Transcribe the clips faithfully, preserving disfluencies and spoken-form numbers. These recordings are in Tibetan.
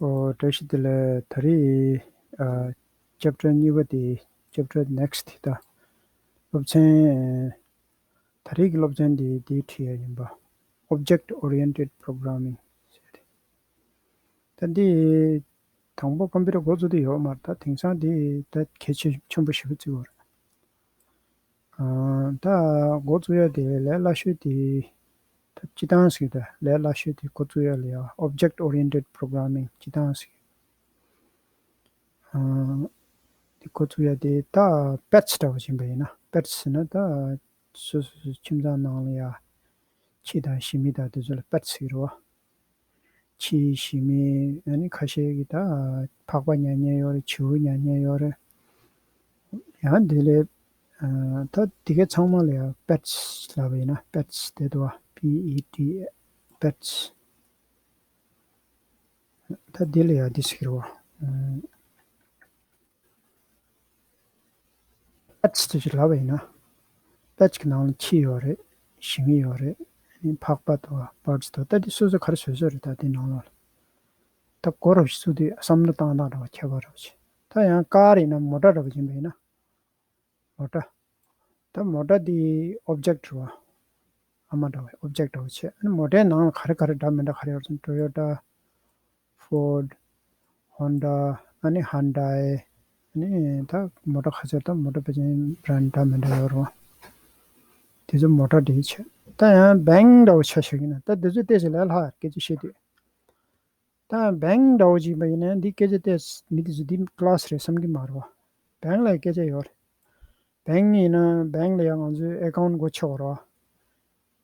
ཨོ། བཀྲ་ཤིས་བདེ་ལེགས། ད་རེས་ཨ་chapter གཉིས་པ་དེ། chapter next དེ། ད་སློབ་ཚན། ད་རེས་ཀྱི་སློབ་ཚན་དེ་དེ་ཁྲིད་ཡ་ཡིན་པ། Object Oriented Programming ཟེར་ཏེ། ད་འདི་དང་པོ་ཀམ་པུ་ཊར་འགོ་བཙུགས་དུས་ཡོད་མ་རེད། ད་དེང་སང་དེ་ད་གལ་ཆེ་ཆེན་པོ་ཞེ་པོ་བརྩི་གི་ཡོད་རེད། ཨ། ད་འགོ་བཙུགས་ཡ་དེ་ལས་སླ་ཤོས་དེ། ད་སྤྱི་བཏང་ཟེར། ད་ལས་སླ་ཤོས་དེ་འགོ་བཙུགས་ཡ་ལ་ཡ་Object Oriented Programming སྤྱི་བཏང་ཟེར། ཨ། དེ་འགོ་བཙུགས་ཡ་དེ། ད་pets འདྲ་བོ་ཅིག་ཡིན་པ་ཡིན་ན། pets ཟེར་ན་ད་སོ་སོ་སོའི་ཁྱིམ་ཚང་ནང་ལ་ཡ་ཁྱི་དང་ཞི་མི་དང་དེ་ཚོ་ལ་pets ཟེར་གི་རེད་བ། ཁྱི་ཞི་མི། ཨ་ནི་ཁ་ཤས་ཀྱིས་ད་ཕག་པ་ཉར་མཁན་ཡོད་རེད། བྱིའུ་ཉར་མཁན་ཡོད་རེད། ཡང་དེ་ལས་ཨ་ད་དེ་གའི་ཚང་མ་ལ་ཡང་pets ལབ་པ་ཡིན་ན། pets དེ་འདུག་བ། P E T S pets། ད་དེ་ལ་ཡང་དེ་ཟེར་གི་རེད་བ། pets དེ་ཅིག་ལབ་པ་ཡིན་ན། pets གི་ནང་ལ་ཁྱི་ཡོད་རེད། ཞི་མི་ཡོད་རེད། ཨ་ནི་ཕག་པ་འདུག་བ། birds འདུག་ད་དེ་སོ་སོ་ག་རེ་བཟོས་བཟོས་རེད། ད་དེ་ནང་ལོགས་ལ། ད་འགོ་འདྲ་བོ་ཞིག་བཙུགས་དུས་བསམ་བློ་བཏང་སྟངས་འདྲ་བོ་ཁྱད་པར་འདྲ་བོ་ཅིག་ད་ཡང་car ཡིན་ན། མོ་ཊ་འདྲ་བོ་ཅིག་ཡིན་པ་ཡིན་ན། མོ་ཊ། ད་མོ་ཊ་འདི་object རེད་བ། ཨ་མ་འདྲ་བའི་object འདྲ་བོ་བྱས། ཨ་ནི་མོ་ཊའི་ནང་ལ་ག་རེ་ག་རེ་འདྲ་མི་འདྲ་ག་རེ་ཡོད་རེད་ཟེར་ན། Toyota, Ford, Honda ཨ་ནི་Hyundai ཨ་ནི་ད་མོ་ཊ་ཁ་ཤས། ད་མོ་ཊ་ཕལ་ཆེར་brand འདྲ་མི་འདྲ་ཡོད་རེད་བ། དེ་ཚོ་མོ་ཊ་འདི་བྱས། ད་ཡང་bank འདྲ་བོ་ཆ་བཞག་ཡིན་ན། ད་འདི་ཚོ་ཏོག་ཙམ་ལས་སླ། སྐད་ཆ་བཤད་དུས། ད་bank འདྲ་བོ་ཅིག་ཡིན་པ་ཡིན་ན། འདི་སྐད་ཆ་ཏོག་ཙམ་མི་དེ་ཚོ་འདི་class རེད་བསམ་གྱི་མ་རེད་བ། bank ལ་སྐད་ཆ་ཡོད་རེད། bank ཡིན་ན་bank ལ་ཡང་ང་ཚོའི་account སྒོ་ཕྱེ་དགོས་རེད་བ།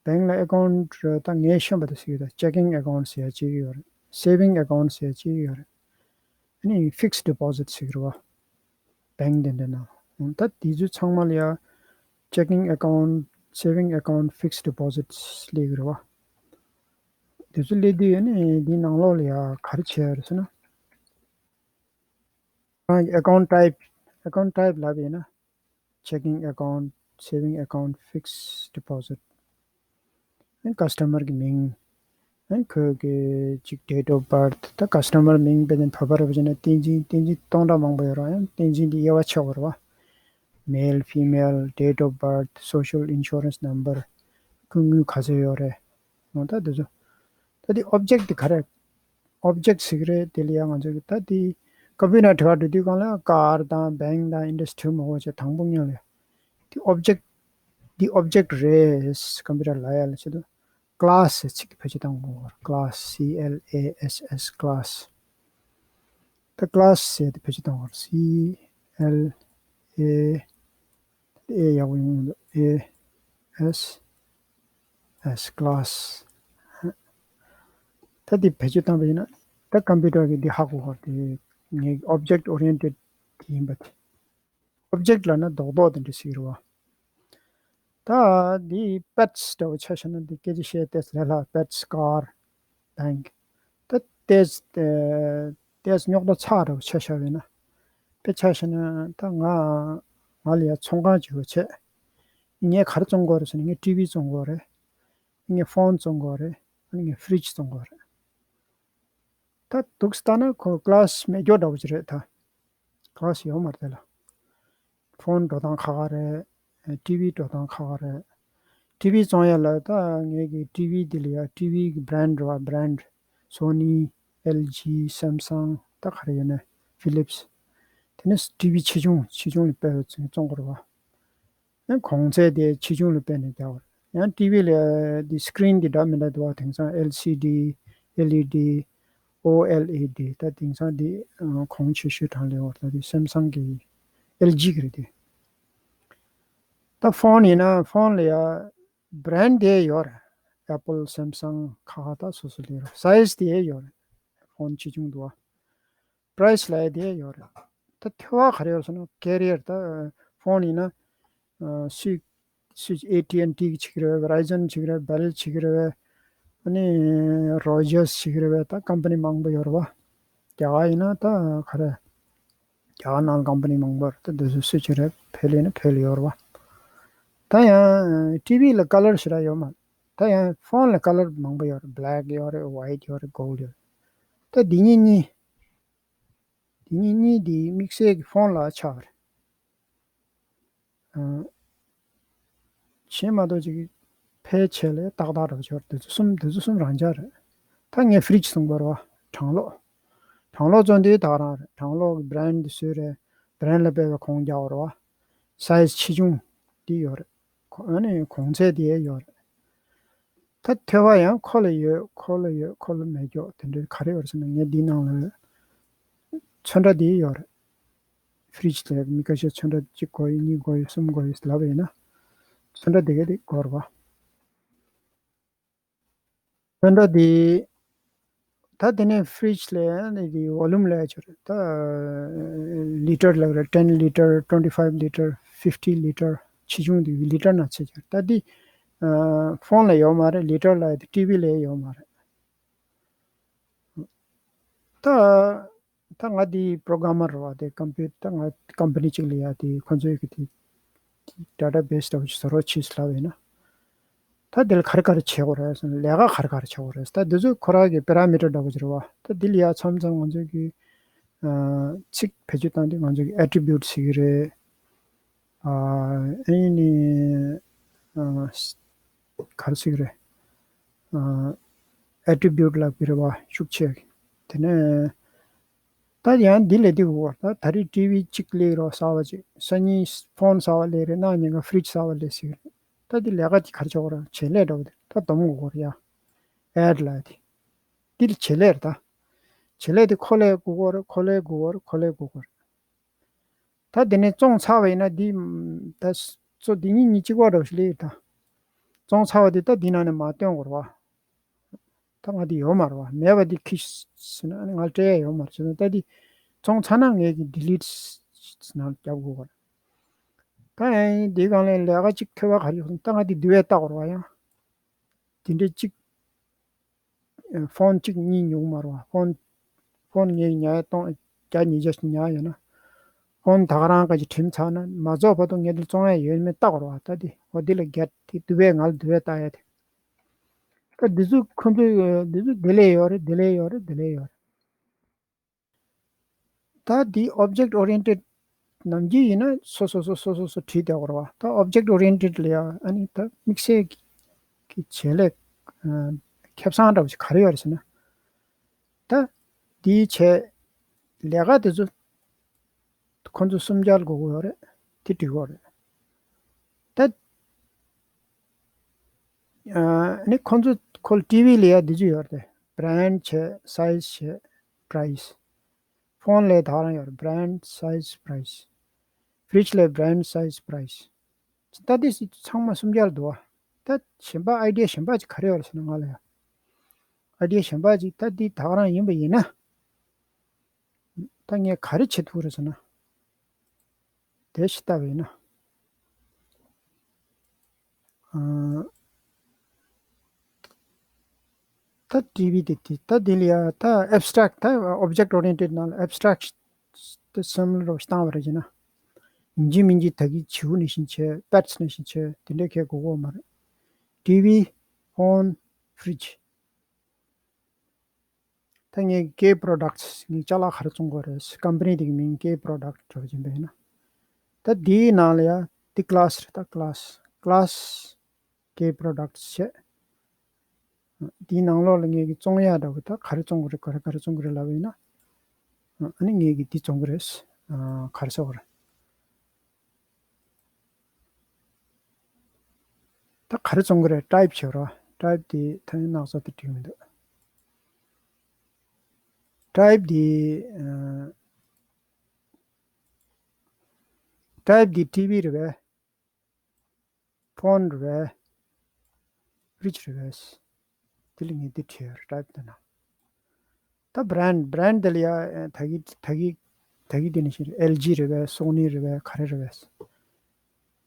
bank ལ་account ད་ངས་ཤེས་པ་དེ་ཟེར་གྱི་ཡོད། ད་checking account ཟེར་ཡ་གཅིག་ཡོད་རེད། saving account ཟེར་ཡ་གཅིག་ཡོད་རེད། ཨ་ནི་fixed deposit ཟེར་གྱི་རེད་བ། bank དེ་འདྲ་ནང་། ད་དེ་ཚོ་ཚང་མ་ལ་ཡ་checking account, saving account, fixed deposit སླེབས་ཀྱི་རེད་བ། དེ་ཚོ་སླེབས་དུས་ཨ་ནི་འདི་ནང་ལོགས་ལ་ཡ་ག་རེ་བྱས་ཡོད་རེད་ཟེར་ན། རང་གི་account type, account type ལབ་པ་ཡིན་ན། checking account, saving account, fixed deposit ཨ་ནི་customer གི་མིང་། ཨ་ནི་ཁོའི་གི་ཅིག་date of birth། ད་customer མིང་དཔེར་ན་བོད་པ་རེད་པ་བྱས་ན་བསྟན་འཛིན། བསྟན་འཛིན་སྟོང་ཕྲག་མང་པོ་ཡོད་རེད། ཡང་བསྟན་འཛིན་དེ་དབྱེ་བ་ཕྱེ་དགོས་རེད་བ། male, female, date of birth, social insurance number སྐུ་ངོ་ག་ཚོད་ཡོད་རེད། འོ་ད་དེ་ཚོ། ད་དེ་object དེ་ག་རེ། object ཟེར་གྱི་རེད། དེ་ལ་ཡང་ང་ཚོ་གི་ད་དེ་computer འབྲེལ་བ་འགྲོ་དུས་སྒང་ལ་car དང་bank དང་industry མང་པོ་བྱས། དང་པོ་ཉིད་ལ་དེ་object དེ་object རེད། computer ལབ་ཡ་ལ་ཆེད་དུ་class ཟེར་ཚིག་གི་བེད་སྤྱོད་བཏང་དགོས། class, C L A S S, class ད་class ཟེར་དེ་བེད་སྤྱོད་བཏང་དགོས། C L A ཨེ་ཡག་པོ་ཡོང་གི་འདུག A S S, class ད་འདི་བེད་སྤྱོད་བཏང་པ་ཡིན་ན། ད་computer གིས་འདི་ཧ་གོ་གི་རེད། དེ་ངའི་object oriented དེ་ཡིན་པ་དེ། object ལབ་ན་རྡོག་རྡོག་དེ་འདྲ་ཞིག་རེད་བ། ད་འདི་pets འདྲ་བོ་ཆ་བཞག་ན། འདི་སྐད་ཆ་བཤད་ཏེ་ལས་སླ། pets, car, bank ད་ཏོག་ཙམ་ཏོག་ཙམ་རྙོག་དྲ་ཚ་འདྲ་བོ་ཆ་བཞག་པ་ཡིན་ན། དཔེ་ཆ་བཞག་ན་ད་ང་ང་ལ་ཡ་ཚོང་ཁང་ཅིག་ཡོད་བྱས། ངས་ག་རེ་བཙོང་གི་ཡོད་རེད་ཟེར་ན། ངས་TV བཙོང་གི་ཡོད་རེད། ངས་phone བཙོང་གི་ཡོད་རེད། ཨ་ནི་ངས་fridge བཙོང་གི་ཡོད་རེད། ད་འདུག་སེ་ལྟ་ན་ཁོ་class མེད་རྒྱུ་འདྲ་བོ་ཅིག་རེད་ད། class ཡོད་མ་རེད་དེ་ལ། phone འགྲོ་སྟངས་ཁག་ཁག་རེད། TV འགྲོ་སྟངས་ཁག་ཁག་རེད། TV བཙོང་ཡ་ལ་ད་ངས་ཀྱི་TV འདི་ལ་ཡ་TV གི་brand རེད་བ། brand Sony, L G, Samsung ད་ག་རེ་ཡོད་ན། Philips དེ་ནས་TV ཆེ་ཆུང་ཆེ་ཆུང་ལ་དཔེ་བཙོང་དགོས་རེད་བ། ཡང་གོང་ཚད་དེ་ཆེ་ཆུང་ལ་དཔེ་ནས་རྒྱག་པ་རེད། ཡང་TV ལ་དེ་screen དེ་འདྲ་མི་འདྲ་འདུག་བ། དེང་སང་L C D, L E D, O L E D ད་དེང་སང་དེ་གོང་ཆེ་ཤོས་གྲས་ལས་འོར་ད་དེ་Samsung གི་L G གི་རེད་དེ། ད་phone ཡིན་ན་phone ལ་ཡ་brand དེ་ཡོད་རེད། Apple, Samsung ཁག་ཁག་ད་སོ་སོ་ལས་རེད། size དེ་ཡོད་རེད། phone ཆེ་ཆུང་འདུག་བ། price ལབ་ཡ་དེ་ཡོད་རེད། ད་ཐོ་བ་ག་རེ་ཡོད་ཟེར་ན། carrier ད་phone ཡིན་ན་སུའི་སུའི་A T and T གི་བྱེད་ཀྱི་རེད། Verizon བྱེད་ཀྱི་རེད། Bell བྱེད་ཀྱི་རེད། ཨ་ནི་Rogers བྱེད་ཀྱི་རེད། ད་company མང་པོ་ཡོད་རེད་བ། རྒྱ་གར་ཡིན་ན་ད་ག་རེ། རྒྱ་གར་ནང་company མང་པོ་རེད། ད་འདི་ཚོ་སུ་བྱེད་རེད། བོད་ལ་ཡིན་ན་བོད་ལ་ཡོད་རེད་བ། ད་ཡང་TV ལ་color ཞེ་དྲག་ཡོད་མ་རེད། ད་ཡང་phone ལ་color མང་པོ་ཡོད་རེད། black ཡོད་རེད། white ཡོད་རེད། gold ཡོད་རེད། ད་འདི་གཉིས་གཉིས་ དེ་གཉིས་གཉིས་དེ་དམིགས་བསལ་གྱི་ཕོན་ལ་ཆགས་པ་རེད། ཨ། གཞན་མ་གཏོགས་ཅིག་ཕལ་ཆེར་ལས་ཏག་ཏག་འདྲ་པོ་ཅིག་ཡོད་རེད། དེ་ཚོ་གསུམ་དེ་ཚོ་གསུམ་རང་འཇགས་རེད། ད་ངས་ཕི་རིཇ་གསུངས་པ་རེད་བ། གྲང་གློག་གྲང་གློག་བཙོང་དུས་ད་ག་རང་རེད། གྲང་གློག་གི་བྷི་རན་ཌི་དེ་སུས་རེད། བྷི་རན་ཌི་ལ་དཔག་པའི་གོང་རྒྱག་པ་རེད་བ། སའི་ཛི་ཆེ་ཆུང་དེ་ཡོད་རེད། གོ་ཨ་ནི་གོང་ཚད་དེ་ཡོད་རེད། ད་ཐོས་པ་ཡང་ཁོ་ལ་ཡོད་ཁོ་ལ་ཡོད་ཁོ་ལ་མེད་ཀྱོག་དེ་འདྲའི་ག་རེ་ཡོད་རེད་ཟེར་ན། ངས་འདིའི་ནང་ལ་ཚོན་ཁྲ་དེ་ཡོད་རེད། ཕི་རིཇ་དེ་མི་ཁ་ཤས་ཚོན་ཁྲ་གཅིག་དགོས་ཡོད། གཉིས་དགོས་ཡོད། གསུམ་དགོས་ཡོད་ལབ་པ་ཡིན་ན། ཚོན་ཁྲ་དེ་ག་དེ་དགོས་རེད་བ། ཚོན་ཁྲ་དེ། ད་དེ་ནས་ཕི་རིཇ་ལ་ནི་དེ་ཝོ་ལུམ་ལ་ཡ་ཅིག་རེད། ད་ལི་ཊར་ལབ་རེད། ten litre, twenty five litre, fifty litre། ཆེ་ཆུང་དེ་ལི་ཊར་ནང་ཚད་ཅིག་རེད། ད་དེ་ཕོན་ལ་ཡོད་མ་རེད། ལི་ཊར་ལ་ཡ་དེ་ཊི་ཝི་ལ་ཡ་ཡོད་མ་རེད། ད་ད་ང་དེ་པོ་རོ་གྷ་ར་མར་རེད་བ། དེ་ཀམ་པུ་ཊར་ད་ང་ཀམ་པ་ནི་གཅིག་ལ་ཡ་དེ་ཁོ་ཚོའི་གི་དེ་ཌེ་ཊ་བེ་སི་འདྲ་པོ་ཅིག་བཟོ་རོགས་བྱེད་ལབ་ཡིན་ན། ད་དེ་ལ་ག་རེ་ག་རེ་བྱེད་དགོས་རེད་ཟེར་ན། ལས་ཀ་ག་རེ་ག་རེ་བྱེད་དགོས་རེད་ཟེར། ད་དེ་ཚོ་ཁོ་རང་གི་པེ་ར་མི་ཊར་འདྲ་པོ་ཅིག་རེད་བ། ད་དེ་ལ་ཡ་མཚམས་མཚམས་ང་ཚོ་གི་ཨ་ཚིག་བེད་སྤྱོད་བཏང་དུས་ང་ཚོ་གི་ཨེ་ཊི་བིའུ་ཊི་ཟེར་གི་རེད། ཨ་ཨེ་ནི་ཨ་ག་རེ་ཟེར་གི་རེད། ཨ་ཨེ་ཊི་བིའུ་ཊི་ལབ་ཀྱི་རེད་བ། ཤུགས་ཆེ་གི། དེ་ནས་ད་ཡང་འདི་ལས་འདི་དགོས་པ། ད་ད་རེས་ཊི་ཝི་གཅིག་སླེབས་རོགས་གསར་པ་ཅིག་སང་ཉིན་ཕོན་གསར་པ་སླེབས་རེད། གནངས་ཉིན་ཀ་ཕི་རིཇ་གསར་པ་སླེབས་ཟེར་གི་རེད། ད་འདི་ལས་ཀ་འདི་ག་རེ་བྱེད་དགོས་རེད། བྱེད་ལས་འདྲ་པོ་དེ་ད་སྡོམ་དགོས་རེད་ཡ། ཨེ་ཌི་ལབ་དེ། འདི་ལ་བྱེད་ལས་རེད་ད། བྱེད་ལས་དེ་ཁོ་ལས་དགོས་ཀྱི་རེད། ཁོ་ལས་དགོས་ཀྱི་རེད། ཁོ་ལས་དགོས་ཀྱི་རེད། ད་དེ་ནས་བཙོང་ཚར་བ་ཡིན་ན་འདི་ད་གཙོ་འདི་གཉིས་གཉིས་གཅིག་པ་འདྲ་པོ་ཞིག་སླེབས་ཡོད་ད། བཙོང་ཚར་བ་འདི་ད་འདི་ནང་ནས་མར་བཏོན་དགོས་རེད་བ། ད་ང་འདི་ཡོད་མ་རེད་བ། མེད་པ་འདི་ཁྱི་ཟེར་ན་ང་སྤྲད་ཡ་ཡོད་མ་རེད་ཟེར་ན། ད་འདི་བཙོང་ཚར་ན་ངས་ཀྱི་ཌི་ལིཊ་ནང་རྒྱབ་དགོས་རེད། ད་ཡང་འདི་སྒང་ལ་ལས་ཀ་གཅིག་ཐོབ་པ་ག་རེ་ཡོད་ཟེར་ན། ད་ང་འདི་འདི་བས་བལྟ་དགོས་རེད་བ་ཡང་། དེ་འདྲའི་གཅིག་ཕོན་གཅིག་གཉིས་ཉོ་གི་མ་རེད་བ། ཕོན་ཕོན་ངས་ཉར་ཡ་སྟོང་བརྒྱ་ཉིས་བརྒྱ་ཞིག་ཉར་ཡོད་ན། ཕོན་ད་ག་རང་ག་ཅིག་གྲིམ་ཚར་ན་མ་རྫོགས་བར་དུ་ངས་འདི་བཙོང་ཡ་ཡོད་མེད་བལྟ་དགོས་རེད་བ། ད་འདི་འོ་འདི་ལ་རྒྱ་དེ་འདི་བས་ང་ལ་འདི་བས་བལྟ་ཡ་དེ། ད་འདི་ཚོ་ཁོ་ཚོའི་འདི་ཚོ་འདི་ལས་ཡོད་རེད། འདི་ལས་ཡོད་རེད། འདི་ལས་ཡོད་རེད། ད་འདི་object oriented ནམ་རྒྱུན་ཡིན་ན་སོ་སོ་སོ་སོ་སོ་སོ་བྲིས་བསྡད་པ་རེད་བ། ད་object oriented ལ་ཡ་ཨ་ནི་ད་དམིགས་བསལ་གྱི་བྱེད་ལས་ཨ་ཁེ་བཟང་འདྲ་པོ་ཞིག་ག་རེ་ཡོད་རེད་ཟེར་ན། ད་འདིའི་བྱེད་ལས་ཀ་དེ་ཚོ་ཁོ་ཚོ་གསུམ་ཆར་དགོས་ཀྱི་ཡོད་རེད། དེ་འགྲིག་གི་ཡོད་རེད། ད་ཨ་ནི་ཁོ་ཚོ་ཁོ་ལ་ཊི་ཝི་ལ་ཡ་འདི་ཚོ་ཡོད་རེད། བྷི་རན་ཌི་བྱས། སའི་ཛི་བྱས། པ་རའི་སི། ཕོན་ལ་ད་ག་རང་ཡོད་རེད། བྷི་རན་ཌི་སའི་ཛི་པ་རའི་སི། ཕི་རིཇ་ལ་བྷི་རན་ཌི་སའི་ཛི་པ་རའི་སི། ད་དེ་ཚང་མ་གསུམ་ཆར་འདུག་བ། ད་གཞན་པ་ཨའི་ཌི་ཡ་གཞན་པ་ཅིག་ག་རེ་ཡོད་རེད་ཟེར་ན་ང་ལ་ཡ། ཨའི་ཌི་ཡ་གཞན་པ་ཅིག་ད་འདི་ད་ག་རང་ཡིན་པ་ཡིན་ན། ད་ངས་ག་རེ་བྱེད་ཐུབ་རེད་ཟེར་ན། དེ་ཞིག་ལྟ་བས་ན། ཨ། ད་ཊི་ཝི་དེ་དེ་ད་དེ་ལ་ཡ་ད་ཨེབ་སི་ཊེག་ཊི་ད་object oriented ནང་ལ་ཨེབ་སི་ཊེག་ཊི་དེ་སེམས་ལ་རོགས་བཏང་བ་རེད་ཅེ་ན། ཡིན་གཅིག་མིན་གཅིག་ད་གི་བྱིའུ་ནང་བཞིན་བྱས། པེ་ཊི་སི་ནང་བཞིན་བྱས། དེ་འདྲའི་ཁྱད་དགོས་ཀྱི་མ་རེད། ཊི་ཝི། ཕོན། ཕི་རིཇ། ད་ངས་ཀེ་པོ་རོ་ཌག་ཊི་ངས་ཅ་ལག་ག་རེ་བཙོང་དགོས་རེད། ཀམ་པ་ནི་དེ་གི་མིང་ཀེ་པོ་རོ་ཌག་ཊི་འདྲ་པོ་ཅིག་ཡིན་པ་ཡིན་ན། ད་དེའི་ནང་ལ་ཡ་དེ་ཀི་ལ་སི་རེད། ད་ཀི་ལ་སི་ཀི་ལ་སི་ཀེ་པོ་རོ་ཌག་ཊི་བྱས། དེའི་ནང་ལོགས་ལ་ངས་ཀྱི་བཙོང་ཡ་འདྲ་པོ་ད་ག་རེ་བཙོང་དགོས་རེད། ག་རེ་ག་རེ་བཙོང་དགོས་རེད་ལབ་པ་ཡིན་ན། ཨ་ནི་ངས་ཀྱི་འདི་བཙོང་གི་རེད། ག་རེ་ཟེར་དགོས་རེད། ད་ག་རེ་བཙོང་གི་རེད། ཊའིབ་བྱེད་རོགས། ཊའིབ་དེ་ད་ནི་སྣག་ཚ་དེ་འགྲིག་མི་འདུག་ཊའིབ་དེ་ཨ། ཊའིབ་དེ་ཊི་ཝི་རེད་པས། ཕོན་རེད་པས། ཕི་རིཇ་རེད་པས། དེ་ལ་ངས་འདི་བྲིས་ཡོད་རེད། ཊའིབ་དེ་ན། ད་བྷི་རན་ཌི་བྷི་རན་ཌི་དེ་ལ་ཡ་ད་གི་ད་གི་ད་གི་དེ་ནི་ཞིག་རེད། ཨེལ་ཇི་རེད་པས། སོ་ནི་རེད་པས། ག་རེ་རེད་པས།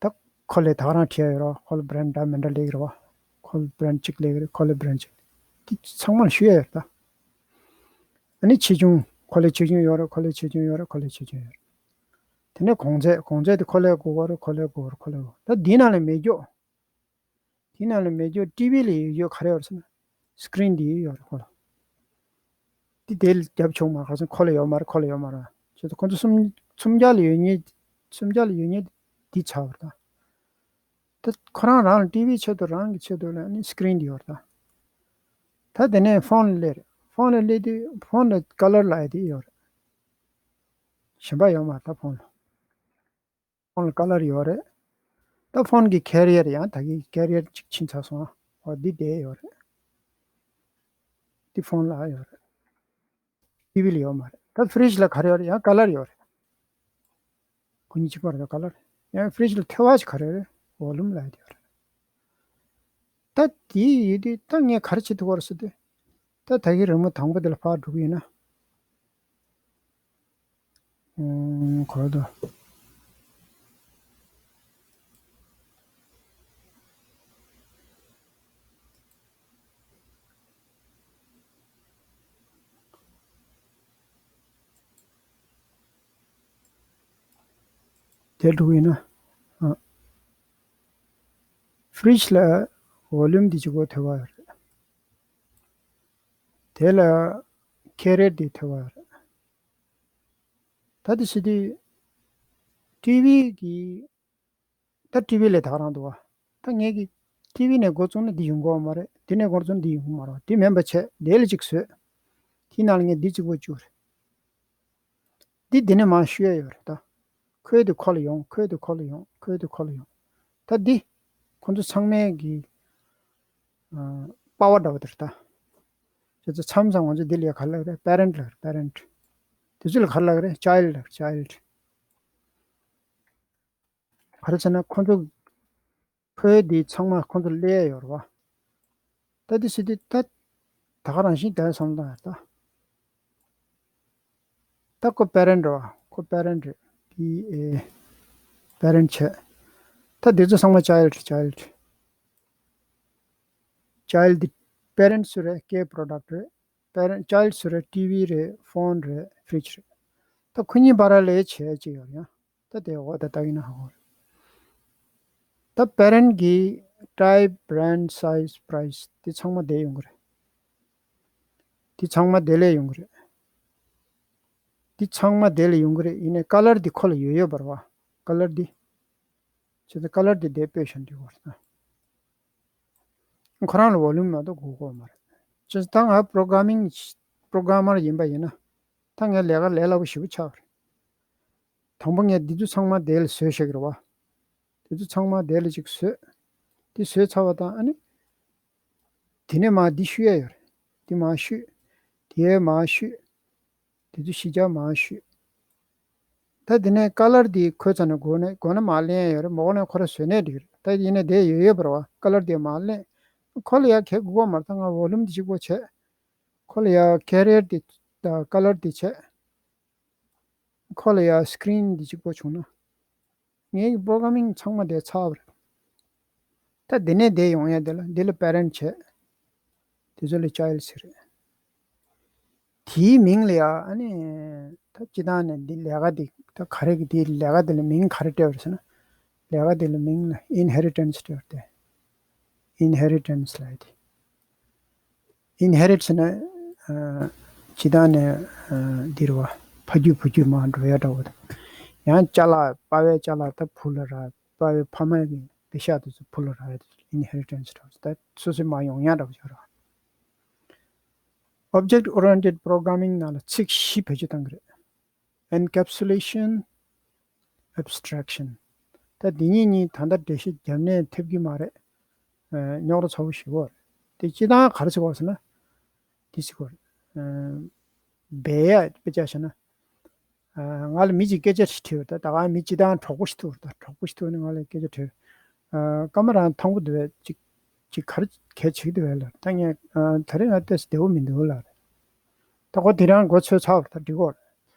ད་ཁོ་ལས་ད་ག་རང་བྲིས་ཡ་ཡོད་རོགས། ཁོ་ལ་བྷི་རན་ཌི་འདྲ་མི་འདྲ་སླེབས་ཀྱི་རེད་བ། ཁོ་ལ་བྷི་རན་ཌི་གཅིག་སླེབས་ཀྱི་རེད། ཁོ་ལ་བྷི་རན་ཌི་གཅིག་དེ་ཚང་མ་ལ་ཞུ་ཡ་ཡོད་རེད་ད། ཨ་ནི་ཆེ་ཆུང་། ཁོ་ལས་ཆེ་ཆུང་ཡོད་རེད། ཁོ་ལས་ཆེ་ཆུང་ཡོད་རེད། ཁོ་ལས་ཆེ་ཆུང་ཡོད་རེད། དེ་ནས་གོང་ཚད། གོང་ཚད་དེ་ཁོ་ལས་དགོས་པ་རེད། ཁོ་ལས་དགོས་པ་རེད། ཁོ་ལས་དགོས། ད་འདི་ནང་ལ་མེད་རྒྱུ། དེ་ནང་ལ་མེད་རྒྱུ་ཊི་ཝི་ལ་ཡོད་རྒྱུ་ག་རེ་ཡོད་རེད་ཟེར་ན། སི་ཀི་རིན་དེ་ཡོད་རེད་ཁོ་ལ། དེ་དེ་ལ་རྒྱབ་ཆོག་མ་རེད། ཁོ་ལ་ཡོད་མ་རེད། ཁོ་ལ་ཡོད་མ་རེད། དེ་ཁོ་ཚོ་སུམ་སུམ་རྒྱ་ལ་ཡོད་མཁན། སུམ་རྒྱ་ལ་ཡོད་མཁན་འདི་ཆགས་པ་རེད་ད། ད་ཁོ་རང་རང་ལ་ཊི་ཝི་ཆེད་དུ་རང་གི་ཆེད་དུ་ལ་ནི་སི་ཀི་རིན་འདི་ཡོད་རེད་ད། ད་དེ་ནས་ཕོན་ལ་སླེབས་རེད། ཕོན་ལ་སླེབས་དུས་ཕོན་ལ་ཀ་ལར་ལབ་ཡ་དེ་ཡོད་རེད། གཞན་པ་ཡོད་མ་རེད་ད་ཕོན་ལ། ཕོན་ལ་ཀ་ལར་ཡོད་རེད། ད་ཕོན་གྱི་ཀེ་རི་ཡར་ཡང་ད་གི་ཀེ་རི་ཡར་གཅིག་ཕྱིན་ཚར་སོང་ཨ། འོ་འདི་བསྡད་ཡོད་རེད། འདི་ཕོན་ལ་ཡོད་རེད། ཊི་ཝི་ལ་ཡོད་མ་རེད། ད་ཕི་རིཇ་ལ་ག་རེ་ཡོད་རེད། ཡང་ཀ་ལར་ཡོད་རེད། ཁོ་གཉིས་གཅིག་པ་རེད། ཀ་ལར། ཡང་ཕི་རིཇ་ལ་ཐེ་བ་ཅིག་ག་རེ་ཡོད་རེད། ཝོ་ལུམ་ལབ་ཡ་དེ་ཡོད་རེད། ད་དེ་ཡོད་དུས་ད་ངས་ག་རེ་བྱེད་ཐུབ་པ་རེད་ཟེར་དུས། ད་ད་གི་རི་མོ་དང་པོ་དེ་ལ་ཕར་འགྲོ་གི་ཡིན་ན། ཨུམ། གོ་དོ། དེ་འགྲོ་གི་ཡིན་ན། ཨ། ཕི་རིཇ་ལ་ཝོ་ལུམ་འདི་གཅིག་པོ་ཐེ་བ་ཡོད་རེད། དེ་ལ་ཀེ་རི་ཡར་འདི་ཐེ་བ་ཡོད་རེད། ད་དེ་བྱེད་དུས་ཊི་ཝི་གི། ད་ཊི་ཝི་ལས་ད་ག་རང་འདུག་བ། ད་ངས་ཀྱི་ཊི་ཝི་ནས་འགོ་བཙུགས་ན་འདི་ཡོང་གི་ཡོད་མ་རེད། འདི་ནས་འགོ་བཙུགས་ན་འདི་ཡོང་གི་མ་རེད་བ། དེ་མིན་པ་བྱས་དེ་ལ་གཅིག་བཟོས། དེའི་ནང་ལ་ངས་འདི་གཅིག་པོ་བཅུག་རེད། འདི་འདི་ནས་མར་བཤུ་ཡ་ཡོད་རེད་ད། ཁོའི་དེ་ཁོ་ལ་ཡོང་། ཁོའི་དེ་ཁོ་ལ་ཡོང་། ཁོའི་དེ་ཁོ་ལ་ཡོང་། ད་འདི་ཁོ་ཚོ་ཚང་མའི་གི་ཨ། པ་ཝར་འདྲ་བོ་དེ་རེད་ད། བྱས་ཙང་མཚམས་མཚམས་ང་ཚོ་འདི་ལ་ཡ་ག་རེ་ལབ་རེད། པེ་རེན་ཊི་ལབ་རེད། པེ་རེན་ཊི། དེ་ཚོ་ལ་ག་རེ་ལབ་རེད། ཅའི་ལྡི་ལབ་རེད། ཅའི་ལྡི། ག་རེ་ཟེར་ན་ཁོ་ཚོ་ཁོའི་འདི་ཚང་མ་ཁོ་ཚོ་སླེབས་ཡོད་རེད་བ། ད་འདི་ཟེར་དུས་ད་ད་ག་རང་བཞིན་དེ་བསམ་བློ་བཏང་ཡ་ད། ད་ཁོ་པེ་རེན་ཊི་རེད་བ། ཁོ་པེ་རེན་ཊི་རེད། པི་ཨེ། པེ་རེན་ཊི་བྱས། ད་འདི་ཚོ་ཚང་མ་ཅའི་ལྡི། ཅའི་ལྡི། ཅའི་ལྡི། པེ་རེན་ཊི་སུ་རེད། ཀེ་པོ་རོ་ཌག་ཊི་རེད། པེ་རེན། ཅའི་ལྡི་སུ་རེད། ཊི་ཝི་རེད། ཕོན་རེད། ཕི་རིཇ་རེད། ད་ཁོ་གཉིས་བར་ལ་བྱས་ཅིག་ཡོད་ཡང་། ད་དེ་འོ་ད་ལྟ་ཡིན་ན་ཧ་གོ་རེད། ད་པེ་རེན་ཊི་གི་ཊའིབ། བྷི་རེན་ཌི། སའི་ཛི། པ་རའི་སི། དེ་ཚང་མ་དེ་ཡོང་གི་རེད། དེ་ཚང་མ་དེ་ལས་ཡོང་གི་རེད། དེ་ཚང་མ་དེ་ལས་ཡོང་གི་རེད། ཡིན་ནའི་ཀ་ལར་འདི་ཁོ་ལ་ཡོད་ཡོད་པ་རེད་བ། ཀ་ལར་འདི། བྱས་ཙང་ཀ་ལར་འདི་དེ་སྤོས་བཞག་འགྲིག་གི་རེད་ད། ཁོ་རང་ལ་ཝོ་ལུམ་མ་གཏོགས་དགོས་ཀྱི་མ་རེད། བྱས་ཙང་ད་ང་པོ་རོ་གྷ་ར་མིང་། པོ་རོ་གྷ་ར་མར་ཡིན་པ་ཡིན་ན། ད་ངའི་ལས་ཀ་ལས་སླ་པོ་ཞེ་པོ་ཆགས་པ་རེད། དང་པོ་ངས་འདི་ཚོ་ཚང་མ་དེ་ལ་བཟོས་བཞག་གི་རེད་བ། དེ་ཚོ་ཚང་མ་དེ་ལ་ཅིག་བཟོས། དེ་བཟོས་ཚར་བ་དང་ཨ་ནི། དེ་ནས་མར་འདི་བཤུ་ཡ་ཡོད་རེད། འདི་མར་བཤུས། དེ་མར་བཤུས། དེ་ཚོ་ཤི་ཆ་མར་བཤུས། ད་དེ་ནས་ཀ་ལར་འདི་ཁོ་ཚོ་ནས་དགོས་ནས་དགོས་ན་མར་ལེན་ཡ་ཡོད་རེད། མ་དགོས་ན་ཁོ་རང་བཟོས་ནས་འགྲིག་རེད། ད་ཡིན་ནའི་དེ་ཡོད་ཡོད་པ་རེད་བ། ཀ་ལར་འདི་མར་ལེན། ཁོ་ལ་ཡ་གས་དགོས་མ་རེད། ད་ང་ཝོ་ལུམ་འདི་གཅིག་པོ་བྱས། ཁོ་ལ་ཡ་ཀེ་རི་ཡར་འདི་དང་ཀ་ལར་འདི་བྱས། ཁོ་ལ་ཡ་སི་ཀི་རིན་འདི་གཅིག་པོ་བྱུང་ན། ངའི་པོ་རོ་གྷ་ར་མིང་ཚང་མ་དེ་ཚར་བ་རེད། ད་འདི་ནས་འདི་ཡོང་ཡ་དེ་ལ་འདི་ལ་པེ་རེན་ཊི་བྱས། དེ་ཚོ་ལ་ཅའི་ལྡི་ཟེར་རེད། དེའི་མིང་ལ་ཡ་ཨ་ནི། ད་སྤྱི་བཏང་ནས་འདི་ལས་ཀ་འདི་ད་ག་རེ་གི་འདི་ལས་ཀ་འདི་ལ་མིང་ག་རེ་སྤྲད་པ་རེད་ཟེར་ན། ལས་ཀ་འདི་ལ་མིང་ལ་ཨིན་ཧེ་རི་ཊན་སི་སྤྲད་པ་རེད། ཨིན་ཧེ་རི་ཊན་སི་ལབ་ཡ་དེ། ཨིན་ཧེ་རི་ཊི་ཟེར་ན། ཨ། སྤྱི་བཏང་ནས། ཨ། འདི་རེད་བ། ཕ་རྒྱུད་བུ་རྒྱུད་མར་འགྲོ་ཡ་འདྲ་བོ་དང་། ཡང་ཅ་ལག་པ་ཕའི་ཅ་ལག་ད་བུ་ལ་རག་པ་ཕའི་ཕ་མ་གི་པེ་ཤག་དེ་ཚོ་བུ་ལ་རག་ཡ་དེ་ཚོ་ཨིན་ཧེ་རི་ཊན་སི་འདྲ་བོ་ད་སོ་སོའི་མར་ཡོང་ཡ་འདྲ་བོ་ཅིག་རེད་བ། Object Oriented Programming ནང་ལ་ཚིག་བཞི་བེད་སྤྱོད་བཏང་གི་རེད། Encapsulation, Abstraction. ད་འདི་གཉིས་གཉིས་ད་ལྟ་འགྲེལ་བཤད་བརྒྱབ་ནས་ཐེབས་ཀྱི་མ་རེད། ཨ། རྙོག་དྲ་ཚ་པོ་ཞེ་པོ་རེད། དེ་སྤྱི་བཏང་ག་རེ་ཟེར་བ་ཟེར་ན། འདི་ཟེར་བ་རེད། ཨ། སྦས་ཡ་དཔེ་ཆ་བཞག་ན། ཨ། ང་ལ་མི་གཅིག་སྐད་ཆ་ཞིག་དྲིས་པ། ད་ད་ག་མི་སྤྱི་བཏང་གྲོགས་པོ་ཞིག་ཐུག་རེད། ད་གྲོགས་པོ་ཞིག་ཐུག་ནས་ང་ལ་སྐད་ཆ་དྲིས། ཨ། སྐར་མ་རང་ཐང་པོ་འདུག་བས། ཅིག་ཅིག་ག་རེ་གལ་ཆེ་གི་འདུག་བས་ལབ། ད་ངས། ཨ། ད་རེས་ང་ཏོག་ཙམ་བདེ་པོ་མི་འདུག་ལབ་རེད། ད་ཁོ་དེ་རིང་མགོ་ཚོས་ཚར་བ་རེད། ད་འགྲིག་གོ་རེད།